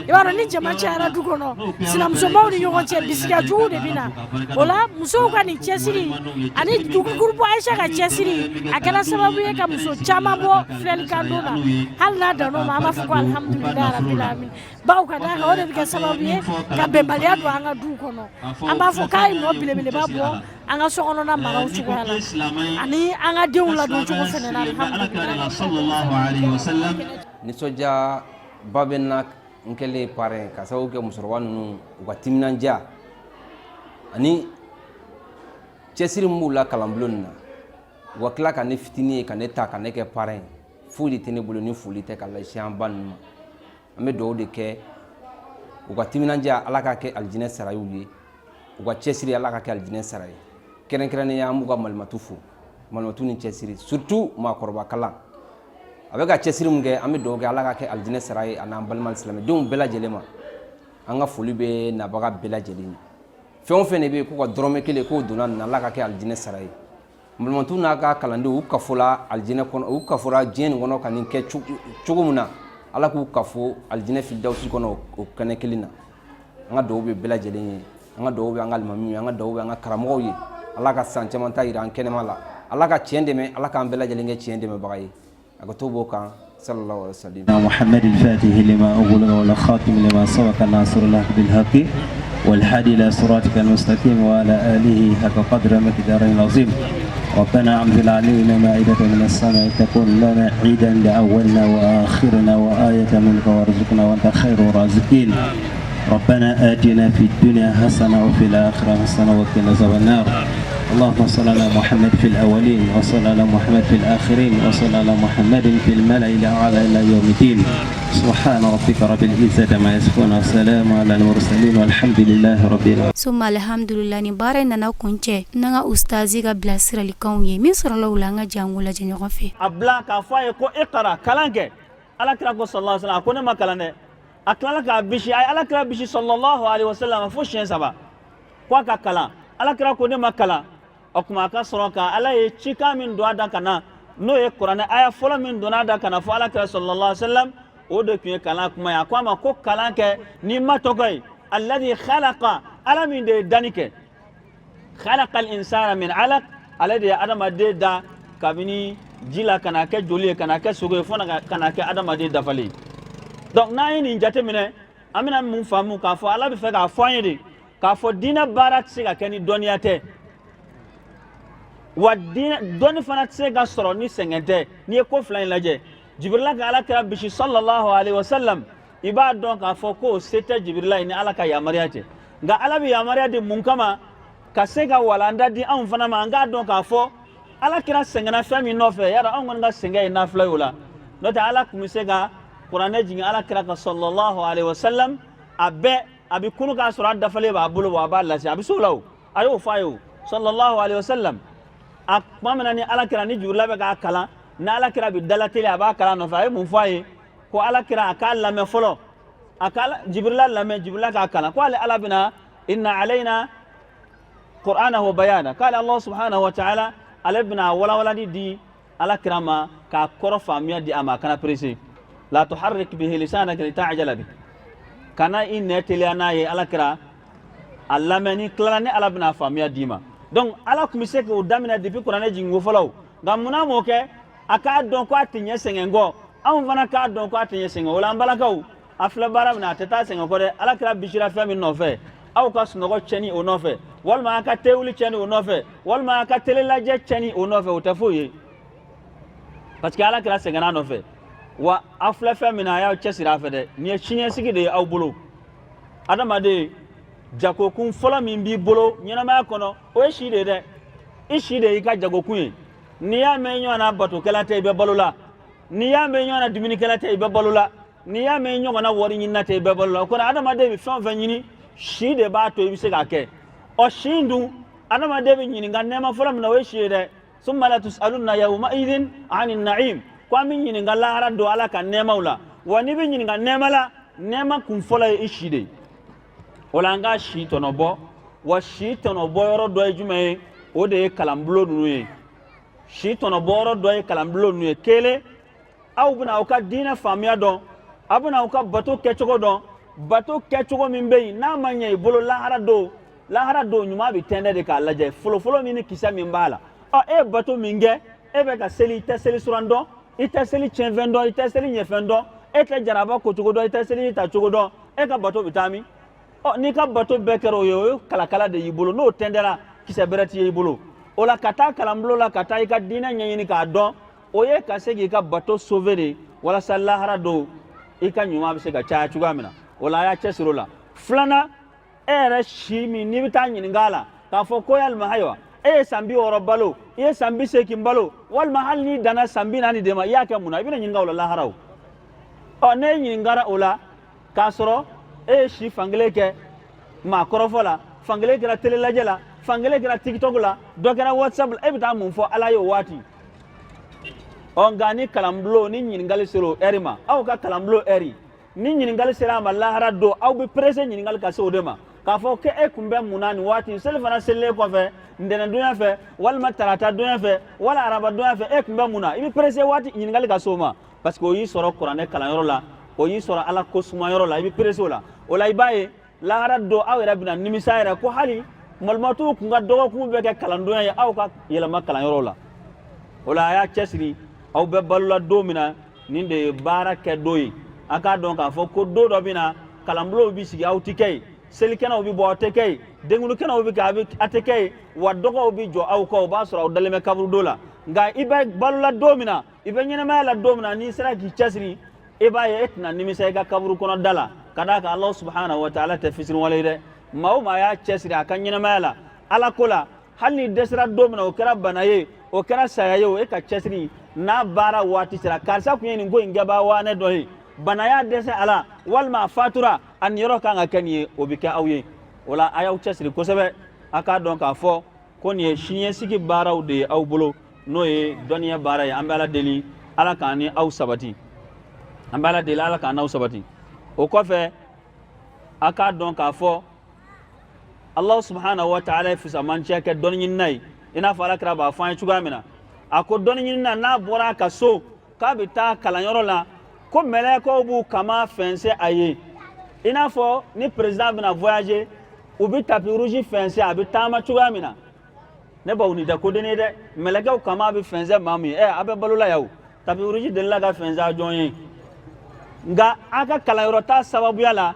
b'a dɔn, ni jama cayara du kɔnɔ, sinamusomaw ni ɲɔgɔn cɛ, bisiga jugu de bɛ na. O la musow ka nin cɛsiri ani groupe Aïcha ka cɛsiri, a kɛra sababu ye ka muso caman bɔ filɛli kan don na. Hali n'a dan'o ma, an b'a fɔ ko alhamdulilayi rabil alamin. Bawo ka d'a kan o de bɛ kɛ sababu ye ka bɛnbaliya don an ka duw kɔnɔ. An b'a fɔ k'a ye nɔ belebeleba bɔ an ka sokɔnɔna maraw cogoya la ani an ka denw ladon cogo fana na, alhamdulilayi. Nisɔndiyaba bɛ n na n kɛlen parrain, ka sababu kɛ musokɔrɔba ninnu u ka timinandiya ani cɛsiri min b'u la kalanbulon nin na. U ka tila ka ne fitinin ye ka ne ta ka ne kɛ parrain ye, foyi de tɛ ne bolo ni foli tɛ ka lase an ba ninnu ma. An bɛ dugawu de kɛ, u ka timinandiya, Ala k'a kɛ alijinɛ sara y'u ye, u ka cɛsiri, Ala ka kɛ alijinɛ sara ye. Kɛrɛnkɛrɛnnenya, an b'u ka malimatu fo, malimatu ni cɛsiri, surtout maakɔrɔba kalan a bɛ ka cɛsiri min kɛ. An bɛ dugawu kɛ, Ala ka kɛ alijinɛ sara ye, a n'an balima silamɛdenw bɛɛ lajɛlen ma. An ka foli bɛ nabaga bɛɛ lajɛlen ye. Fɛn o fɛn de bɛ yen k'u ka dɔrɔmɛ kelen k'o donna nin na, Ala ka kɛ alijinɛ sara ye. Malimatu n'a ka kalandenw, u kafola alijinɛ kɔnɔ, u kafora diɲɛ nin kɔnɔ ka nin kɛ cogo min na, Ala k'u kafo alijinɛ filidawusi kɔnɔ o kɛnɛ kelen na. An ka dugawu bɛ bɛɛ lajɛlen ye, an ka dugawu bɛ an ka alimamiw ye, an ka dugawu bɛ an ka karamɔgɔw ye. Ala ka san caman ta yira an kɛnɛma la. Ala ka tiɲɛ dɛmɛ, Ala k'an bɛɛ lajɛlen kɛ tiɲɛ dɛmɛbaga ye. A ka to b'o kan sallallahu alaihi wasallam. محمد الفاتح لما أغلق والخاتم لما سبق ناصر الله بالحق والهادي إلى صراطك المستقيم وعلى آله حق قدر مقداره العظيم ربنا أنزل علينا مائدة من السماء تكون لنا عيدا لأولنا وآخرنا وآية منك وارزقنا وأنت خير الرازقين ربنا آتنا في الدنيا حسنة وفي الآخرة حسنة وقنا عذاب النار اللهم صل على محمد في الأولين وصل على محمد في الآخرين وصل على محمد في الملأ الأعلى إلى يوم الدين سبحان ربك رب العزة عما يصفون وسلام على المرسلين والحمد لله رب العالمين. Summa alhamdulillah, ni baara in nana kuncɛ n'an ka ustazi ka bilasiralikanw ye min sɔrɔla u la. An ka jɛ an k'o lajɛ ɲɔgɔn fɛ. A bila k'a fɔ a ye ko iqra, kalan kɛ. Ala kira ko sallallahu alaihi wasallam, a ko ne ma kalan dɛ. A tilala k'a bisi, a ye ala kira bisi sallallahu alaihi wasallam fo siɲɛ saba ko a ka kalan. Ala kira ko ne ma kalan. O tuma a ka sɔrɔ ka ala ye cikan min don a da ka na, n'o ye kuranɛ aya fɔlɔ min donna a da ka na fɔ ala kira sallallahu alaihi wasallam, o de tun ye kalan kuma ye. A ko a ma ko kalan kɛ n'i ma tɔgɔ ye alladhi khalaqa, ala min de ye danni kɛ, khalaqa al-insana min alaq, ale de ye adamaden da kabini ji la ka na kɛ joli ye, ka na kɛ sogo ye, fo ka na kɛ adamaden dafalen. Donc n'an ye nin jateminɛ, an bɛna mun faamu? K'a fɔ ala bɛ fɛ k'a fɔ an ye de k'a fɔ diinɛ baara tɛ se ka kɛ ni dɔnniya tɛ, wa diinɛ dɔnni fana tɛ se ka sɔrɔ ni sɛgɛn tɛ. N'i ye ko fila in lajɛ, Jibirila ka ala kira bisi sallallahu alaihi wasallam, i b'a dɔn k'a fɔ k'o se tɛ Jibirila ye ni ala ka yamaruya tɛ. Nka ala bɛ yamaruya di mun kama? Ka se ka walanda di anw fana ma, an k'a dɔn k'a fɔ ala kira sɛgɛnna fɛn min nɔfɛ. Yala anw kɔni ka sɛgɛn ye nafila ye o la? N'o tɛ, ala tun bɛ se ka kuranɛ jigin ala kira ka sallallahu alaihi wasallam, a bɛɛ a bɛ kunu k'a sɔrɔ a dafalen b'a bolo, wa a b'a lase, a bɛ se o la. O a y'o fɔ a ye o sallallahu alaihi wasallam. A tuma min na ni ala kira ni Jibirila bɛ k'a kalan, ni ala kira bɛ dalateli, a b'a kalan nɔfɛ, a ye mun fɔ a ye? Ko ala kira a k'a lamɛn fɔlɔ, a ka Jibirila lamɛn, Jibirila k'a kalan, ko ale ala bɛna inna alayna qur'anahu bayana, k'ale Allah subhanahu wa ta'ala ale bɛna walawalali di ala kira ma, k'a kɔrɔ faamuya di a ma. A kana pressé, la tuharrik bihi lisanaka lita'jala bi, kana i nɛ teliya n'a ye. Ala kira a lamɛn, ni tilala ni ala bɛna faamuya d'i ma. Donc ala tun bɛ se k'o daminɛ depuis kuranɛ jiginko fɔlɔ, nka munna m'o kɛ? A k'a dɔn ko a tɛ ɲɛ sɛgɛn kɔ, anw fana k'a dɔn ko a tɛ ɲɛ sɛgɛn. O la, an balakaw, a filɛ baara min na, a tɛ taa sɛgɛn kɔ dɛ. Ala kira bisira fɛn min nɔfɛ, aw ka sunɔgɔ cɛni o nɔfɛ, walima aw ka tewuli cɛni o nɔfɛ, walima aw ka tele lajɛ cɛni o nɔfɛ, o tɛ foyi ye, parce que ala kira sɛgɛnna nɔfɛ. Wa aw filɛ fɛn min na, a y'aw cɛsiri a fɛ dɛ. Nin ye siniɲɛsigi de ye aw bolo. Adamaden, jagokun fɔlɔ min b'i bolo ɲɛnamaya kɔnɔ, o ye si de ye dɛ. I si de y'i ka jagokun ye. N'i y'a mɛn i ɲɔgɔnna batokɛla tɛ, i bɛ balo la. N'i y'a mɛn i ɲɔgɔnna dumunikɛla tɛ, i bɛ balo la. N'i y'a mɛn i ɲɔgɔnna wari ɲinina tɛ, i bɛ balo la. O kɔrɔ, adamaden bɛ fɛn o fɛn ɲini, si de b'a to i bɛ se k'a kɛ. Ɔ, si in dun, adamaden bɛ ɲininka nɛɛma fɔlɔ min na, o ye si ye dɛ. Summa la tusalunna yawma idin ani na'im, ko an bɛ ɲininka lahara don ala ka nɛɛmaw la. Wa n'i bɛ ɲininka nɛɛma la, nɛɛma kun fɔlɔ ye i si de ye. O la, an ka si tɔnɔ bɔ. Wa si tɔnɔ bɔ yɔrɔ dɔ ye jumɛn ye? O de ye kalanbulon ninnu ye. Si tɔnɔ bɔ yɔrɔ dɔ ye kalanbulon ninnu ye. Kelen, aw bɛna aw ka diinɛ faamuya dɔn, aw bɛna aw ka bato kɛcogo dɔn, bato kɛcogo min bɛ yen n'a ma ɲɛ i bolo lahara don, lahara don ɲuman bɛ tɛntɛn de k'a lajɛ folofolo min ni kisɛ min b'a la. Ɔ, e ye bato min kɛ, e bɛ ka seli, i tɛ seli suran dɔn, i tɛ seli tiɲɛfɛn dɔn, i tɛ seli ɲɛfɛn dɔn, e tɛ jaraba kocogo dɔn, i tɛ seli ta cogo dɔn, e ka bato bɛ taa min? Ɔ, n'i ka bato bɛɛ kɛra o ye, o ye kalakala de y'i bolo, n'o tɛntɛnna, kisɛ bɛrɛ t'i ye i bolo. O la, ka taa kalanbulon la, ka taa i ka diinɛ ɲɛɲini k'a dɔn, o ye ka se k'i ka bato sauver de, walasa lahara don i ka ɲuman bɛ se ka caya cogoya min na. O la, a y'a cɛsiri o la. Filanan, e yɛrɛ si min n'i bɛ taa ɲininka a la k'a fɔ ko yalima ayiwa, e ye san 60 balo, i ye san 80 balo, walima hali n'i danna san 40 de ma, i y'a kɛ mun na? I bɛna ɲininka o la lahara. O ɔ, n'e ɲininkara o la k'a sɔrɔ e ye si fankelen kɛ maa kɔrɔfɔ la, fankelen kɛra tele lajɛ la, fankelen kɛra TikTok la, dɔ kɛra WhatsApp la, e bɛ taa mun fɔ ala ye o waati? Ɔ, nka ni kalanbulon ni ɲininkali sera o ɛri ma, aw ka kalanbulon ɛri ni ɲininkali sera a ma lahara don, aw bɛ pressé ɲininkali ka se o de ma, k'a fɔ ko e kun bɛ mun na nin waati? Seli fana selilen kɔfɛ, ntɛnɛndonya fɛ, walima tarata donya fɛ, wala araba donya fɛ, e kun bɛ mun na? I bɛ pressé waati ɲininkali ka se o ma, parce que o y'i sɔrɔ kuranɛ kalanyɔrɔ la, o y'i sɔrɔ ala ko sumayɔrɔ la, i bɛ pressé o la. O la, i b'a ye lahara don aw yɛrɛ bɛna nimisa yɛrɛ ko hali malimatuw kun ka dɔgɔkun bɛɛ kɛ kalandonya ye, aw ka yɛlɛma kalanyɔrɔ la. O la, a y'a cɛsiri. Aw bɛ balola don min na, nin de ye baara kɛ don ye. A k'a dɔn k'a fɔ ko don dɔ bɛ na, kalanbulonw bɛ sigi, aw tɛ kɛ yen, selikɛnɛw bɛ bɔ, aw tɛ kɛ yen, denkundi kɛnɛw bɛ kɛ, a tɛ kɛ yen, wa dɔgɔw bɛ jɔ aw kɔ, o b'a sɔrɔ aw dalen bɛ kaburudo la. Nka i bɛ balola don min na, i bɛ ɲɛnamaya la don min na, n'i sera k'i cɛsiri, i b'a ye e tɛna nimisa i ka kaburu kɔnɔ da la, ka d'a kan Alahu subahana wa taala tɛ fisiriwale ye dɛ. Maa o maa y'a cɛsiri a ka ɲɛnamaya la Ala ko la, hali n'i dɛsɛra don min na, o kɛra bana ye, o kɛra saya ye, o e ka cɛsiri n'a baara waati sera, karisa tun ye nin ko in kɛbaa waanɛ dɔ ye, bana y'a dɛsɛ a la, walima a fatura, a niyɔrɔ kan ka kɛ nin ye, o bɛ kɛ aw ye. O la, a y'aw cɛsiri kosɛbɛ. A k'a dɔn k'a fɔ ko nin ye siniɲɛsigi baaraw de ye aw bolo, n'o ye dɔnniya baara ye. An bɛ Ala deli, Ala k'an ni aw sabati. An bɛ Ala deli, Ala k'an n'aw sabati. O kɔfɛ, a k'a dɔn k'a fɔ Allah subhanahu wa ta'ala ye fisamanciya kɛ dɔnni ɲinina ye, i n'a fɔ Ala kira b'a fɔ an ye cogoya min na. A ko dɔnni ɲinina, n'a bɔra a ka so k'a bɛ taa kalanyɔrɔ la, ko mɛlɛkɛw b'u kama fɛnsɛ a ye, i n'a fɔ ni président bɛna voyager, u bɛ tapis rouge fɛnsɛ, a bɛ taama cogoya min na. Ne baw, nin tɛ kodenni ye dɛ. Mɛlɛkɛw kama bɛ fɛnsɛ maa min ye, ɛ, a bɛ balo la yan o, tapis rouge delila ka fɛnsɛ a jɔn ye? Nka a ka kalanyɔrɔ ta sababuya la,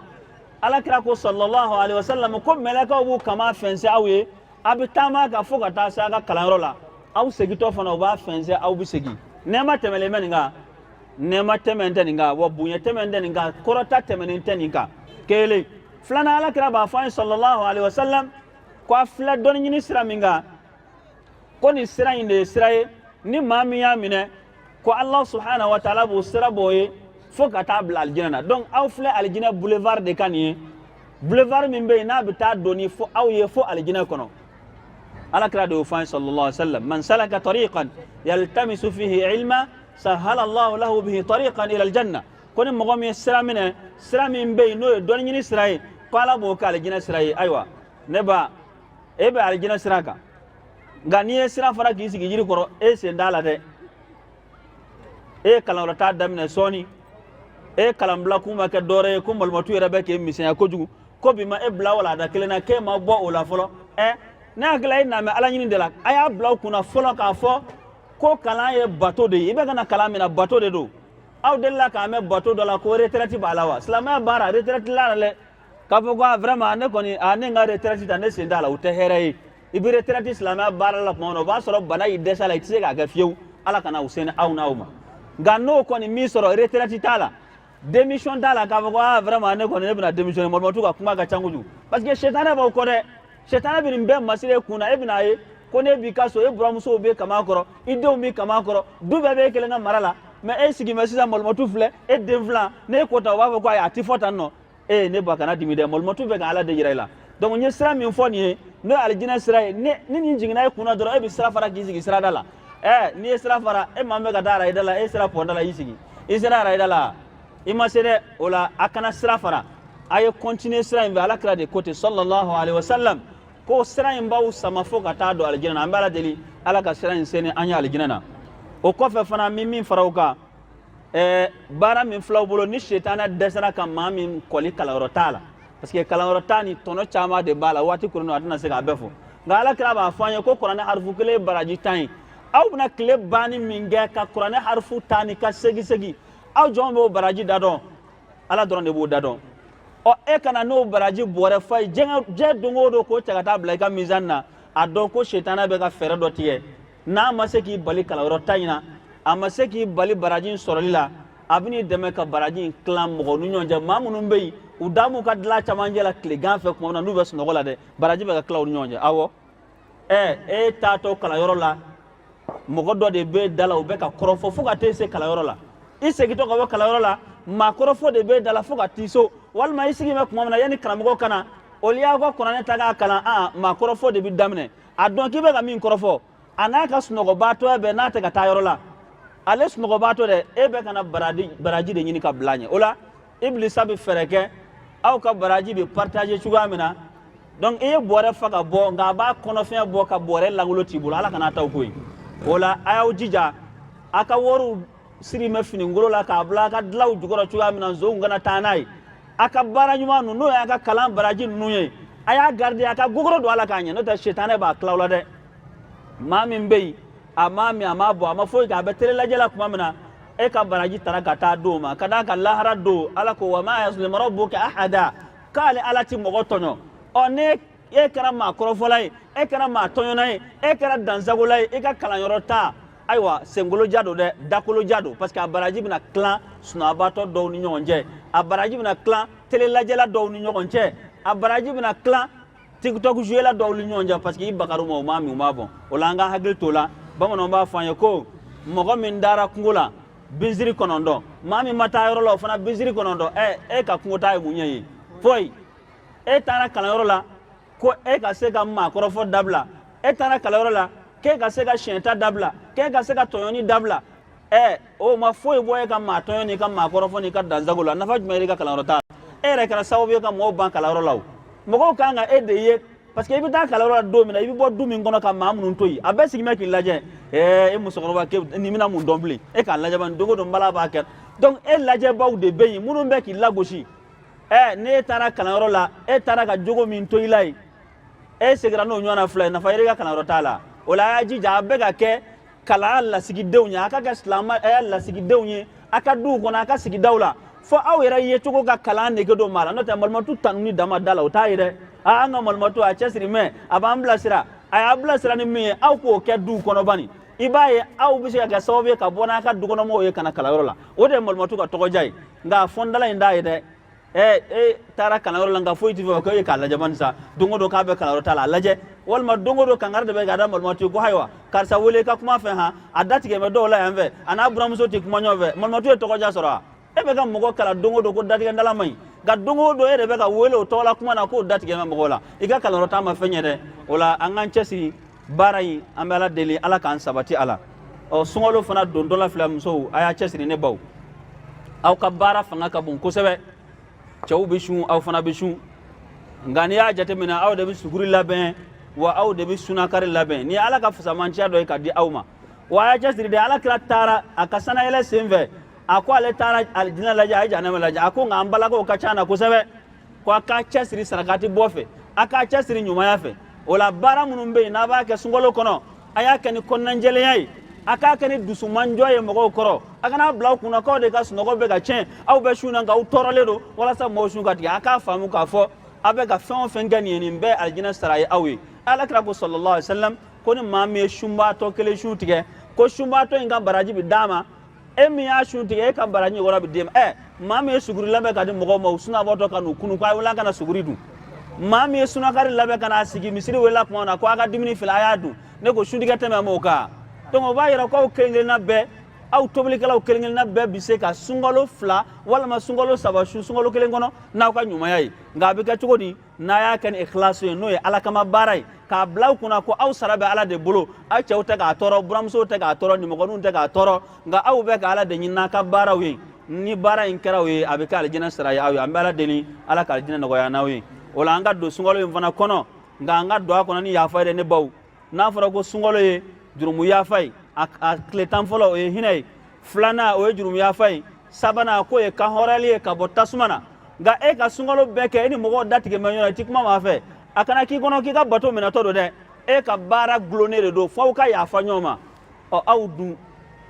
Ala kira ko sallallahu alaihi wasallam ko mɛlɛkɛw b'u kama fɛnsɛ aw ye, a bɛ taama ka fo ka taa se a ka kalanyɔrɔ la. Aw segintɔ fana, u b'a fɛnsɛ, aw bɛ segin. Nɛɛma tɛmɛlen bɛ nin kan, nɛɛma tɛmɛn tɛ nin kan, wa bonya tɛmɛn tɛ nin kan, kɔrɔta tɛmɛnen tɛ nin kan. Kelen filanan, Ala kira b'a fɔ an ye sallallahu alaihi wasallam ko a filɛ dɔnni ɲini sira min kan, ko nin sira in de ye sira ye ni maa min y'a minɛ, ko Allah subhanahu wa ta'ala b'o sira b'o ye fo ka taa bila alijinɛ na. Donc aw filɛ alijinɛ boulevard de kan nin ye, boulevard min bɛ yen n'a bɛ taa don ni fo aw ye fo alijinɛ kɔnɔ. Ala kira de y'o fɔ an ye sallallahu alaihi wa sallam: man salaka tariqan yaltamisu fihi ilma, sahala Allahu lahu bihi tariqan ila aljanna. Ko ni mɔgɔ min ye sira minɛ, sira min bɛ yen n'o ye dɔnni ɲini sira ye, ko Ala b'o kɛ alijinɛ sira ye. Ayiwa, ne ba, e bɛ alijinɛ sira kan, nka n'i ye sira fara k'i sigi jiri kɔrɔ, e sen t'a la dɛ. E ye kalanyɔrɔ taa daminɛ sɔɔni, e ye kalanbila kun ma kɛ dɔwɛrɛ ye ko malomatu yɛrɛ bɛ k'e misɛnya kojugu, ko bi ma e bila walanda kelen na, k'e ma bɔ o la fɔlɔ. Ɛ, ne hakili la e na bɛ Ala ɲini de la. A y'a bila aw kunna fɔlɔ k'a fɔ ko kalan ye bato de ye. I bɛ ka na kalan min na, bato de don. Aw delila k'a mɛn bato dɔ la ko retraite b'a la wa? Silamɛya baara, retraite la dɛ. K'a fɔ ko a vraiment, ne kɔni, a ne n ka retraite ta, ne sen t'a la, o tɛ hɛrɛ ye. I bɛ retraite silamɛya baara la tuma min na, o b'a sɔrɔ bana y'i dɛsɛ a la, i tɛ se k'a kɛ fiyewu. Ala kana o se ni aw n'aw ma. Nka n'o kɔni min sɔrɔ, retraite t'a la, démission t'a la, k'a fɔ ko ah vraiment, ne kɔni, ne bɛna démissionner, malimatu ka kuma ka ca kojugu, parce que sitanɛ b'aw kɔ dɛ. Sitanɛ bɛ nin bɛɛ masiri e kun na. E bɛna ye ko ne b'i ka so, e buramusow bɛ kama kɔrɔ, i denw b'i kama kɔrɔ, du bɛɛ b'e kelen ka mara la, mais e sigi bɛ sisan, malimatu filɛ, e den filan, n'e ko ta, u b'a fɔ ko ayi, a ti fɔ tan nɔ. Ee, ne ba, kana dimi dɛ, malimatu bɛ ka Ala de yira i la. Donc n ye sira min fɔ nin ye, n'o ye alijinɛ sira ye, ni nin jiginna e kunna dɔrɔn, e bɛ sira fara k'i sigi sirada la. Ɛ, n'i ye sira fara, e maa min bɛ ka taa arayida la, e sera pɔnda la, y'i sigi, i sera arayida la, i ma se dɛ. O la, a kana sira fara, a ye continuer sira in fɛ. Ala kira de ko ten sallallahu alaihi wasallam ko sira in b'aw sama fo ka taa don alijinɛ na. An bɛ Ala deli, Ala ka sira in seni an ye alijinɛ na. O kɔfɛ fana, min fara o kan, baara min filɛ aw bolo, ni sitanɛ dɛsɛra ka maa min kɔli kalanyɔrɔ t'a la, parce que kalanyɔrɔ ta ni tɔnɔ caman de b'a la, waati koronnen, a tɛna se k'a bɛɛ fɔ. Nka Ala kira b'a fɔ an ye ko kuranɛ harifu kelen ye baraji 10 ye. Aw bɛna tile banni min kɛ ka kuranɛ harifu ta ni ka segin segin, aw jɔn b'o baraji da dɔn? Ala dɔrɔn de b'o da dɔn. Ɔ, e kana n'o baraji bɔrɛ fa ye diɲɛ don o don k'o cɛ ka taa bila i ka mizani na, a dɔn ko sitanɛ bɛ ka fɛɛrɛ dɔ tigɛ. N'a ma se k'i bali kalanyɔrɔ ta in na, a ma se k'i bali baraji in sɔrɔli la, a bɛ n'i dɛmɛ ka baraji in tilan mɔgɔw ni ɲɔgɔn cɛ, maa minnu bɛ yen, u da m'u ka dilan camancɛ la tilegan fɛ tuma min na n'u bɛ sunɔgɔ la dɛ, baraji bɛ ka tila u ni ɲɔgɔn cɛ. Awɔ, ɛ, e taatɔ kalanyɔrɔ la, mɔgɔ dɔ de bɛ da la, u bɛ ka kɔrɔfɔ fo ka t'e se kalanyɔrɔ la. I segintɔ ka bɔ kalanyɔrɔ la, maa kɔrɔfɔ de bɛ da la fo ka t'i so. Walima i sigi bɛ tuma min na yanni karamɔgɔ ka na, olu y'aw ka kuranɛ ta k'a kalan, aa, maa kɔrɔfɔ de bɛ daminɛ. A dɔn k'i bɛ ka min kɔrɔfɔ, a n'a ka sunɔgɔbaatɔya bɛɛ, n'a tɛ ka taa yɔrɔ la, ale sunɔgɔbaatɔ dɛ, e bɛ ka na baraji de ɲini ka bila ɲɛ. O la, ibilisa bɛ fɛɛrɛ kɛ aw ka baraji bɛ partager cogoya min na. Donc i ye bɔrɛ fa ka bɔ, nka a b'a kɔnɔfɛn bɔ ka bɔrɛ langolo t'i bolo. Ala kana t'aw ko ye. O la, a y'aw jija, a ka wariw siri mɛ finikolo la k'a bila a ka dilanw jukɔrɔ cogoya min na, nson kana taa n'a ye. A ka baara ɲuman ninnu, n'o y'a ka kalan baraji ninnu ye, a y'a garder, a ka gogoro don a la k'a ɲɛ, n'o tɛ sitanɛ b'a tila aw la dɛ. Maa min bɛ yen, A m'a min, a m'a bɔn, a ma foyi kɛ, a bɛ tele lajɛ la tuma min na, e ka baraji tara ka taa d'o ma. Ka d'a kan lahara don, Ala ko wa ma yazlimu rabbuka ahada, k'ale Ala ti mɔgɔ tɔɲɔ. Ɔ ne e kɛra maa kɔrɔfɔla ye, e kɛra maa tɔɲɔna ye, e kɛra dansagola ye, i ka kalanyɔrɔ ta, ayiwa, senkoloja don dɛ, dakoloja don, parce que a baraji bɛna tilan sunɔgɔbatɔ dɔw ni ɲɔgɔn cɛ, a baraji bɛna tilan tele lajɛla dɔw ni ɲɔgɔn cɛ, a baraji bɛna tilan tiktok jouela dɔw ni ɲɔgɔn cɛ, parce que i bagar'u ma, u m'a min, u m'a bɔn. O la an ka hakili t'o la. Bamananw b'a fɔ an ye ko mɔgɔ min dara kungo la binsiri 9, maa min ma taa yɔrɔ la o fana binsiri 9. Ɛ, e ka kungo taa ye mun ɲɛ ye? Foyi. E taara kalanyɔrɔ la ko e ka se ka maakɔrɔfɔ dabila, e taara kalanyɔrɔ la k'e ka se ka siɲɛta dabila, k'e ka se ka tɔɲɔni dabila. Ɛ, o ma foyi bɔ e ka maa tɔɲɔ n'i ka maakɔrɔfɔ n'i ka dansago la. Nafa jumɛn i ka kalanyɔrɔ ta? E yɛrɛ kɛra sababu ye ka mɔgɔw ban kalanyɔrɔ la. O mɔgɔw kan ka e de ye, parce que i bɛ taa kalanyɔrɔ la don min na, i bɛ bɔ du min kɔnɔ ka maa minnu to yen, a bɛɛ sigilen bɛ k'i lajɛ. Ɛɛ, e musokɔrɔba, k'e nin bɛna mun dɔn bilen? E k'a lajɛ bani, don o don bala b'a kɛ. Donc e lajɛbaw de bɛ yen minnu bɛ k'i lagosi. Ɛ, n'e taara kalanyɔrɔ la, e taara ka jogo min to i la yen, e seginna n'o ɲɔgɔnna fila ye, nafa yɛrɛ i ka kalanyɔrɔ t'a la. O la a y'a jija a bɛɛ ka kɛ kalan lasigidenw ye, a ka kɛ silamɛya lasigidenw ye a ka duw kɔnɔ, a ka sigidaw la, fo aw yɛrɛ ye cogo ka kalan nege don maa la. N'o tɛ malimatu tanuni dama da la, o t'a ye dɛ. Aa, an ka malimatu a cɛsiri mɛ, a b'an bilasira, a y'a bilasira ni min ye, aw k'o kɛ duw kɔnɔ bani. I b'a ye aw bɛ se ka kɛ sababu ye ka bɔ n'a ka dukɔnɔmɔgɔw ye ka na kalanyɔrɔ la. O de ye malimatu ka tɔgɔdiya ye. Nka fɔndala in t'a ye dɛ. Ɛ, e taara kalanyɔrɔ la nka foyi t'i fɛ, ko e k'a lajɛ bani sa, don o don k'a bɛ kalanyɔrɔ ta la, a lajɛ. Walima don o don kankari de bɛ k'a da malimatu ye ko ayiwa, karisa wele i ka kuma fɛ han, a datigɛ bɛ dɔw la yan fɛ, a n'a buramuso tɛ kuma ɲɔgɔn fɛ. Malimatu ye tɔgɔdiya sɔrɔ wa? E bɛ ka mɔgɔ kalan don o don ko datigɛndala man ɲi, nka don o don e de bɛ ka wele o tɔgɔla kuma na k'o datigɛ bɛ mɔgɔw la. I ka kalanyɔrɔ ta ma fɛn ɲɛ dɛ. O la an k'an cɛsiri baara in, an bɛ Ala deli Ala k'an sabati a la. Ɔ, sunkalo fana dontɔ la filɛ, musow a y'a cɛsiri. Ne baw, aw ka baara fanga ka bon kosɛbɛ. Cɛw bɛ sun, aw fana bɛ sun, nka n'i y'a jateminɛ, aw de bɛ suguri labɛn, wa aw de bɛ sunakari labɛn. Ni Ala ka fisamanciya dɔ ye ka di aw ma, wa a y'a cɛsiri dɛ. Ala kira taara a ka sanayɛlɛ sen fɛ, a ko ale taara alijinɛ lajɛ, a ye jahanama lajɛ. A ko nka an balakaw ka ca na kosɛbɛ, ko a k'a cɛsiri sarakati bɔ fɛ, a k'a cɛsiri ɲumanya fɛ. O la baara minnu bɛ yen n'a b'a kɛ sunkalo kɔnɔ, a y'a kɛ ni kɔnɔnajɛlenya ye, a k'a kɛ ni dusumanjɔ ye mɔgɔw kɔrɔ. A kana bila aw kunna k'aw de ka sunɔgɔ bɛ ka tiɲɛ, aw bɛ sun na nka aw tɔɔrɔlen don walasa mɔgɔw sun ka tigɛ. A k'a faamu k'a fɔ a bɛ ka fɛn o fɛn kɛ nin ye, nin bɛɛ alijinɛ sara ye aw ye. Ala kira ko sallallahu alaihi wasallam ko ni maa min ye sunbaatɔ kelen sun tigɛ, ko sunbaatɔ in ka baraji bɛ d'a ma, e min y'a sun tigɛ, e ka baraji ɲɔgɔnna bɛ d'e ma. Ɛ, maa min ye suguri labɛn ka di mɔgɔw ma, u sunabɔtɔ ka n'u kunu ko a wuli ka na suguri dun. Maa min ye sunakari labɛn ka n'a sigi misiri welela tuma min na ko a ka dumuni filɛ, a y'a dun, ne ko suntigɛ tɛmɛ m'o kan. Donc o b'a yira k'aw kelen kelenna bɛɛ, aw tobilikɛlaw kelen kelenna bɛɛ bɛ se ka sunkalo 2 walima sunkalo 3 sun sunkalo kelen kɔnɔ n'aw ka ɲumanya ye. Nka a bɛ kɛ cogo di? N'a y'a kɛ ni ikhlasu ye, n'o ye Ala kama baara ye, k'a bila aw kunna ko aw sara bɛ Ala de bolo, aw cɛw tɛ k'a tɔɔrɔ, buramusow tɛ k'a tɔɔrɔ, nimɔgɔninw tɛ k'a tɔɔrɔ, nka aw bɛ ka Ala de ɲini n'a ka baaraw ye. Ni baara in kɛra o ye, a bɛ kɛ alijinɛ sara ye aw ye. An bɛ Ala deli Ala ka alijinɛ nɔgɔya n'aw ye. O la an ka don sunkalo in fana kɔnɔ, nka an ka don a kɔnɔ ni yafa ye dɛ. Ne baw, n'a fɔra ko sunkalo ye jurumu yafa ye, a tile 10 fɔlɔ o ye hinɛ ye, filanan o ye jurumu yafa ye, sabanan k'o ye kanhɔrɔnyali ye ka bɔ tasuma na. Nka e ka sunkalo bɛɛ kɛ, e ni mɔgɔw datigɛ bɛ ɲɔgɔn na, i ti kuma maa fɛ, a kana k'i kɔnɔ k'i ka bato minɛtɔ don dɛ. E ka baara gulonnen de don f'aw ka yafa ɲɔgɔn ma. Ɔ, aw dun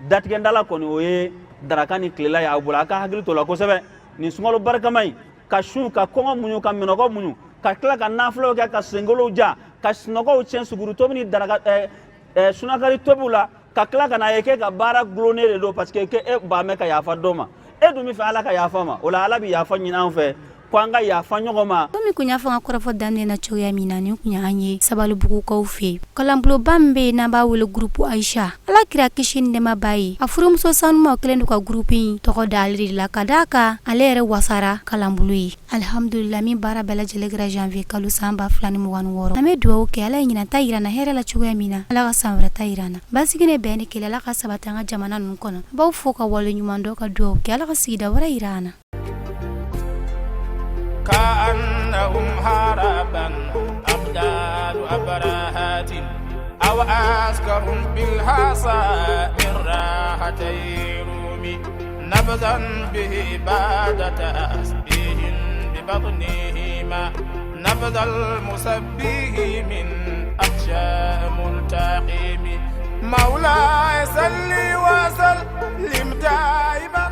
datigɛndala kɔni, o ye daraka ni tilela ye aw bolo. A ka hakili t'o la kosɛbɛ nin sunkalo barikama in, ka sun, ka kɔngɔ muɲu, ka minɔgɔ muɲu, ka tila ka nafilaw kɛ, ka senkolow ja, ka sunɔgɔw tiɲɛ suguri tobi ni daraka sunakari tobiw la, ka tila ka n'a ye k'e ka baara gulonnen de don, parce que k'e ban bɛ ka yafa dɔ ma. E dun bɛ fɛ Ala ka yafa ma. O la Ala bɛ yafa ɲini an fɛ ko an ka yafa ɲɔgɔn ma. Komi kun y'a fɔ an ka kɔrɔfɔ daminɛ na cogoya min na, nin kun y'an ye Sabalibugukaw fɛ yen, kalanbulonba min bɛ yen n'an b'a wele groupe Ayisa. Ala kira kisi ni nɛɛma b'a ye, a furumuso sanumaw kɛlen don ka groupe in tɔgɔ da ale de la, ka d'a kan ale yɛrɛ wasara kalanbulon ye. Alihamdulila, min baara bɛɛ lajɛlen kɛra janvier kalo san 2026. An bɛ dugawu kɛ Ala ye ɲinan ta yira an na hɛrɛ la cogoya min na, Ala ka san wɛrɛ ta yira an na. Basigi ni bɛn ni kelenya, Ala ka sabati an ka jamana ninnu kɔnɔ. An b'aw fo ka wale ɲuman dɔn, ka dugawu kɛ Ala ka sigida wɛrɛ yira an na. كأنهم هربا أبدال أبرهات أو أسكرهم بالحصى من راحتي رومي نبذا به بعد تسبيح ببطنهما نبذ المسبه من أخشى ملتقم. مولاي صل وسلم دائما.